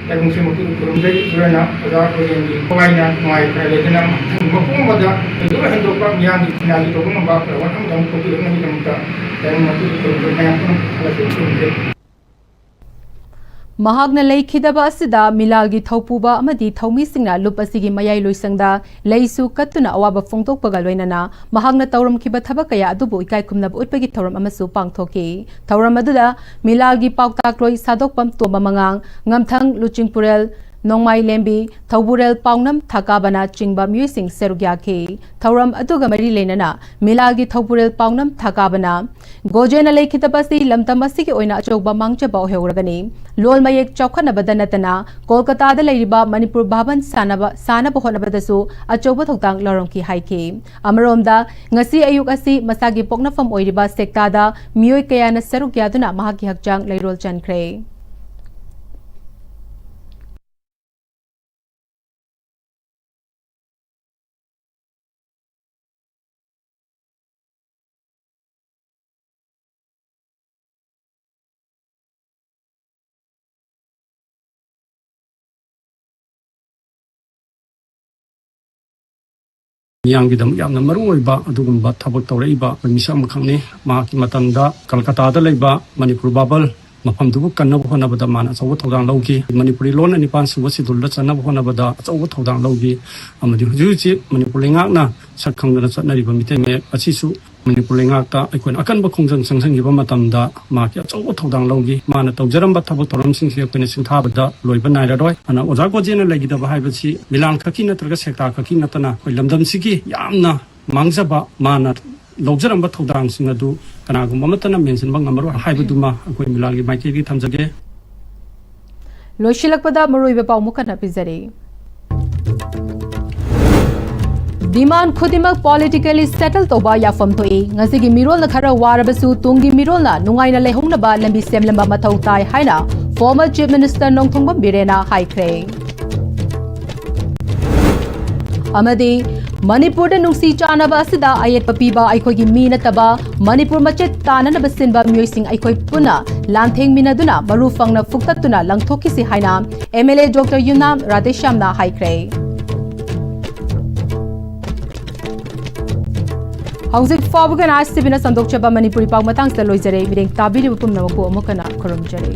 ꯇꯥꯏꯕꯪ ꯁꯦꯝꯕ ꯈꯨꯔꯨꯝꯖꯔꯤ꯫ ꯂꯣꯏꯅ ꯑꯣꯖꯥ ꯀꯣꯏꯔꯦꯟꯒꯤ ꯊꯋꯥꯏꯅ ꯅꯨꯡꯉꯥꯏꯈ꯭ꯔ ꯂꯩꯗꯨꯅ ꯃꯊꯪ ꯃꯄꯨꯡ ꯑꯃꯗ ꯊꯣꯏꯗꯣꯛ ꯍꯦꯟꯗꯣꯛꯄ ꯃꯤꯌꯥꯝꯒꯤ ꯈꯨꯟꯅꯥꯏꯒꯤ ꯇꯧꯕ ꯉꯝꯕ ꯊꯕꯛ ꯑꯃꯗ ꯑꯃꯨꯛ ꯊꯣꯛꯄꯤꯔꯛꯅꯕꯒꯤꯗꯃꯛꯇ ꯇꯥꯏꯕꯪ ꯃꯄꯨ ꯈꯨꯔꯨꯝꯖꯔꯤ꯫ ꯃꯌꯥꯝ ꯄꯨꯝꯅꯃꯛ ꯊꯥꯒꯠꯆꯔꯤ, ꯈꯨꯔꯨꯝꯖꯔꯤ꯫ ꯃꯍꯥꯛꯅ ꯂꯩꯈꯤꯗꯕ ꯑꯁꯤꯗ ꯃꯤꯂꯥꯜꯒꯤ ꯊꯧꯄꯨꯕ ꯑꯃꯗꯤ ꯊꯧꯃꯤꯁꯤꯡꯅ ꯂꯨꯞ ꯑꯁꯤꯒꯤ ꯃꯌꯥꯏ ꯂꯣꯏꯁꯪꯗ ꯂꯩꯁꯨ ꯀꯠꯇꯨꯅ ꯑꯋꯥꯕ ꯐꯣꯡꯗꯣꯛꯄꯒ ꯂꯣꯏꯅꯅ ꯃꯍꯥꯛꯅ ꯇꯧꯔꯝꯈꯤꯕ ꯊꯕꯛ ꯀꯌꯥ ꯑꯗꯨꯕꯨ ꯏꯀꯥꯏ ꯈꯨꯝꯅꯕ ꯎꯠꯄꯒꯤ ꯊꯧꯔꯝ ꯑꯃꯁꯨ ꯄꯥꯡꯊꯣꯛꯈꯤ꯫ ꯊꯧꯔꯝ ꯑꯗꯨꯗ ꯃꯤꯂꯥꯜꯒꯤ ꯄꯥꯎꯇꯥꯛꯂꯣꯏ ꯁꯥꯗꯣꯛꯄꯝ ꯇꯣꯝꯕ ꯃꯉꯥꯡ, ꯉꯝꯊꯪ ꯂꯨꯆꯤꯡꯄꯨꯔꯦꯜ ꯅꯣꯡꯃꯥꯏꯂꯦꯝꯕꯤ, ꯊꯧꯕꯨꯔꯦꯜ ꯄꯥꯎꯅꯝ ꯊꯥꯀꯥꯕꯅ ꯆꯤꯡꯕ ꯃꯤꯑꯣꯏꯁꯤꯡ ꯁꯔꯨꯛ ꯌꯥꯈꯤ꯫ ꯊꯧꯔꯝ ꯑꯗꯨꯒ ꯃꯔꯤ ꯂꯩꯅꯅ ꯃꯤꯂꯥꯜꯒꯤ ꯊꯧꯕꯨꯔꯦꯜ ꯄꯥꯎꯅꯝ ꯊꯥꯀꯥꯕꯅ ꯒꯣꯖꯦꯅ ꯂꯩꯈꯤꯗꯕ ꯑꯁꯤ ꯂꯝꯗꯝ ꯑꯁꯤꯒꯤ ꯑꯣꯏꯅ ꯑꯆꯧꯕ ꯃꯥꯡꯖꯕ ꯑꯣꯏꯍꯧꯔꯒꯅꯤ꯫ ꯂꯣꯜ ꯃꯌꯦꯛ ꯆꯥꯎꯈꯠꯅꯕꯗ ꯅꯠꯇꯅ ꯀꯣꯜꯀꯇꯥꯗ ꯂꯩꯔꯤꯕ ꯃꯅꯤꯄꯨꯔ ꯚꯥꯕꯟ ꯁꯥꯟꯅꯕ, ꯁꯥꯟꯅꯕ ꯍꯣꯠꯅꯕꯗꯁꯨ ꯑꯆꯧꯕ ꯊꯧꯗꯥꯡ ꯂꯧꯔꯝꯈꯤ ꯍꯥꯏꯈꯤ꯫ ꯑꯃꯔꯣꯝꯗ, ꯉꯁꯤ ꯑꯌꯨꯛ ꯑꯁꯤ ꯃꯁꯥꯒꯤ ꯄꯣꯛꯅꯐꯝ ꯑꯣꯏꯔꯤꯕ ꯁꯦꯛꯇꯥꯗ ꯃꯤꯑꯣꯏ ꯀꯌꯥꯅ ꯁꯔꯨꯛ ꯌꯥꯗꯨꯅ ꯃꯍꯥꯛꯀꯤ ꯍꯛꯆꯥꯡ ꯂꯩꯔꯣꯜ ꯆꯟꯈ꯭ꯔꯦ꯫ ꯃꯤꯌꯥꯝꯒꯤꯗꯃꯛ ꯌꯥꯝꯅ ꯃꯔꯨ ꯑꯣꯏꯕ ꯑꯗꯨꯒꯨꯝꯕ ꯊꯕꯛ ꯇꯧꯔꯛꯏꯕ ꯑꯩꯈꯣꯏ ꯃꯤꯁꯛ ꯑꯃꯈꯛꯅꯤ꯫ ꯃꯍꯥꯛꯀꯤ ꯃꯇꯝꯗ ꯀꯜꯀꯇꯥꯗ ꯂꯩꯕ ꯃꯅꯤꯄꯨꯔ ꯕꯥꯕꯜ ꯃꯐꯝꯗꯨꯕꯨ ꯀꯟꯅꯕ ꯍꯣꯠꯅꯕꯗ ꯃꯥꯅ ꯑꯆꯧꯕ ꯊꯧꯗꯥꯡ ꯂꯧꯈꯤ꯫ ꯃꯅꯤꯄꯨꯔꯤ ꯂꯣꯟ ꯅꯤꯄꯥꯟ ꯁꯨꯕ ꯁꯦꯗꯨꯜꯗ ꯆꯟꯅꯕ ꯍꯣꯠꯅꯕꯗ ꯑꯆꯧꯕ ꯊꯧꯗꯥꯡ ꯂꯧꯈꯤ꯫ ꯑꯃꯗꯤ ꯍꯧꯖꯤꯛ ꯍꯧꯖꯤꯛ ꯃꯅꯤꯄꯨꯔ ꯂꯩꯉꯥꯛꯅ ꯁꯛ ꯈꯪꯗꯅ ꯆꯠꯅꯔꯤꯕ ꯃꯤꯇꯩ ꯃꯌꯦꯛ ꯑꯁꯤꯁꯨ ꯃꯅꯤꯄꯨꯔ ꯂꯩꯉꯥꯛꯇ ꯑꯩꯈꯣꯏꯅ ꯑꯀꯟꯕ ꯈꯣꯡꯖꯪ ꯆꯪꯁꯤꯟꯈꯤꯕ ꯃꯇꯝꯗ ꯃꯍꯥꯛꯀꯤ ꯑꯆꯧꯕ ꯊꯧꯗꯥꯡ ꯂꯧꯈꯤ꯫ ꯃꯥꯅ ꯇꯧꯖꯔꯝꯕ ꯊꯕꯛ ꯊꯧꯔꯝꯁꯤꯡꯁꯤ ꯑꯩꯈꯣꯏꯅ ꯁꯤꯡꯊꯥꯕꯗ ꯂꯣꯏꯕ ꯅꯥꯏꯔꯔꯣꯏ꯫ ꯑꯗꯨꯅ ꯑꯣꯖꯥ ꯒꯣꯖꯦꯅ ꯂꯩꯈꯤꯗꯕ ꯍꯥꯏꯕꯁꯤ ꯃꯤꯂꯥꯟ ꯈꯛꯀꯤ ꯅꯠꯇ꯭ꯔꯒ ꯁꯦꯛꯇꯥ ꯈꯛꯀꯤ ꯅꯠꯇꯅ ꯑꯩꯈꯣꯏ ꯂꯝꯗꯝꯁꯤꯒꯤ ꯌꯥꯝꯅ ꯃꯥꯡꯖꯕ, ꯃꯥꯅ ꯂꯧꯖꯔꯝꯕ ꯊꯧꯗꯥꯡꯁꯤꯡ ꯑꯗꯨ ꯀꯅꯥꯒꯨꯝꯕ ꯑꯃꯠꯇꯅ ꯃꯦꯟꯁꯤꯟꯕ ꯉꯝꯃꯔꯣꯏ ꯍꯥꯏꯕꯗꯨꯃ ꯑꯩꯈꯣꯏ ꯃꯤꯂꯥꯟꯒꯤ ꯃꯥꯏꯀꯩꯗꯒꯤ ꯊꯝꯖꯒꯦ꯫ ꯂꯣꯏꯁꯤꯜꯂꯛꯄꯗ ꯃꯔꯨꯑꯣꯏꯕ ꯄꯥꯎ ꯑꯃꯨꯛ ꯍꯟꯅ ꯄꯤꯖꯔꯤ꯫ Demand ꯈꯨꯗꯤꯡꯃꯛ politically settle ꯇꯧꯕ ꯌꯥꯐꯝ ꯊꯣꯛꯏ꯫ ꯉꯁꯤꯒꯤ ꯃꯤꯔꯣꯜꯅ ꯈꯔ ꯋꯥꯔꯕꯁꯨ ꯇꯨꯡꯒꯤ ꯃꯤꯔꯣꯜꯅ ꯅꯨꯡꯉꯥꯏꯅ ꯂꯩꯍꯧꯅꯕ ꯂꯝꯕꯤ ꯁꯦꯝꯂꯝꯕ ꯃꯊꯧ ꯇꯥꯏ ꯍꯥꯏꯅ former Chief Minister ꯅꯣꯡꯊꯣꯝꯕꯝ ꯕꯤꯔꯦꯟꯅ ꯍꯥꯏꯈ꯭ꯔꯦ꯫ ꯑꯃꯗꯤ ꯃꯅꯤꯄꯨꯔꯗ ꯅꯨꯡꯁꯤ ꯆꯥꯟꯅꯕ ꯑꯁꯤꯗ ꯑꯌꯦꯠꯄ ꯄꯤꯕ ꯑꯩꯈꯣꯏꯒꯤ ꯃꯤ ꯅꯠꯇꯕ ꯃꯅꯤꯄꯨꯔ ꯃꯆꯦꯠ ꯇꯥꯅꯅꯕ ꯁꯤꯟꯕ ꯃꯤꯑꯣꯏꯁꯤꯡ ꯑꯩꯈꯣꯏ ꯄꯨꯟꯅ ꯂꯥꯟꯊꯦꯡꯃꯤꯟꯅꯗꯨꯅ ꯃꯔꯨ ꯐꯪꯅ ꯐꯨꯛꯇꯠꯇꯨꯅ ꯂꯪꯊꯣꯛꯈꯤꯁꯤ ꯍꯥꯏꯅ MLA Doctor ꯌꯨꯝꯅꯥꯝ ꯔꯥꯙꯦꯁ꯭ꯌꯥꯝꯅ ꯍꯥꯏꯈ꯭ꯔꯦ꯫ ꯍꯧꯖꯤꯛ ꯐꯥꯎꯕꯒꯤ ꯑꯣꯏꯅ ICBꯅ ꯁꯟꯗꯣꯛꯆꯕ ꯃꯅꯤꯄꯨꯔꯤ ꯄꯥꯎ ꯃꯇꯥꯡꯁꯤꯗ ꯂꯣꯏꯖꯔꯦ꯫ ꯃꯤꯠꯌꯦꯡ ꯇꯥꯕꯤꯔꯤꯕ ꯄꯨꯝꯅꯃꯛꯄꯨ ꯑꯃꯨꯛ ꯍꯟꯅ ꯈꯨꯔꯨꯝꯖꯔꯤ꯫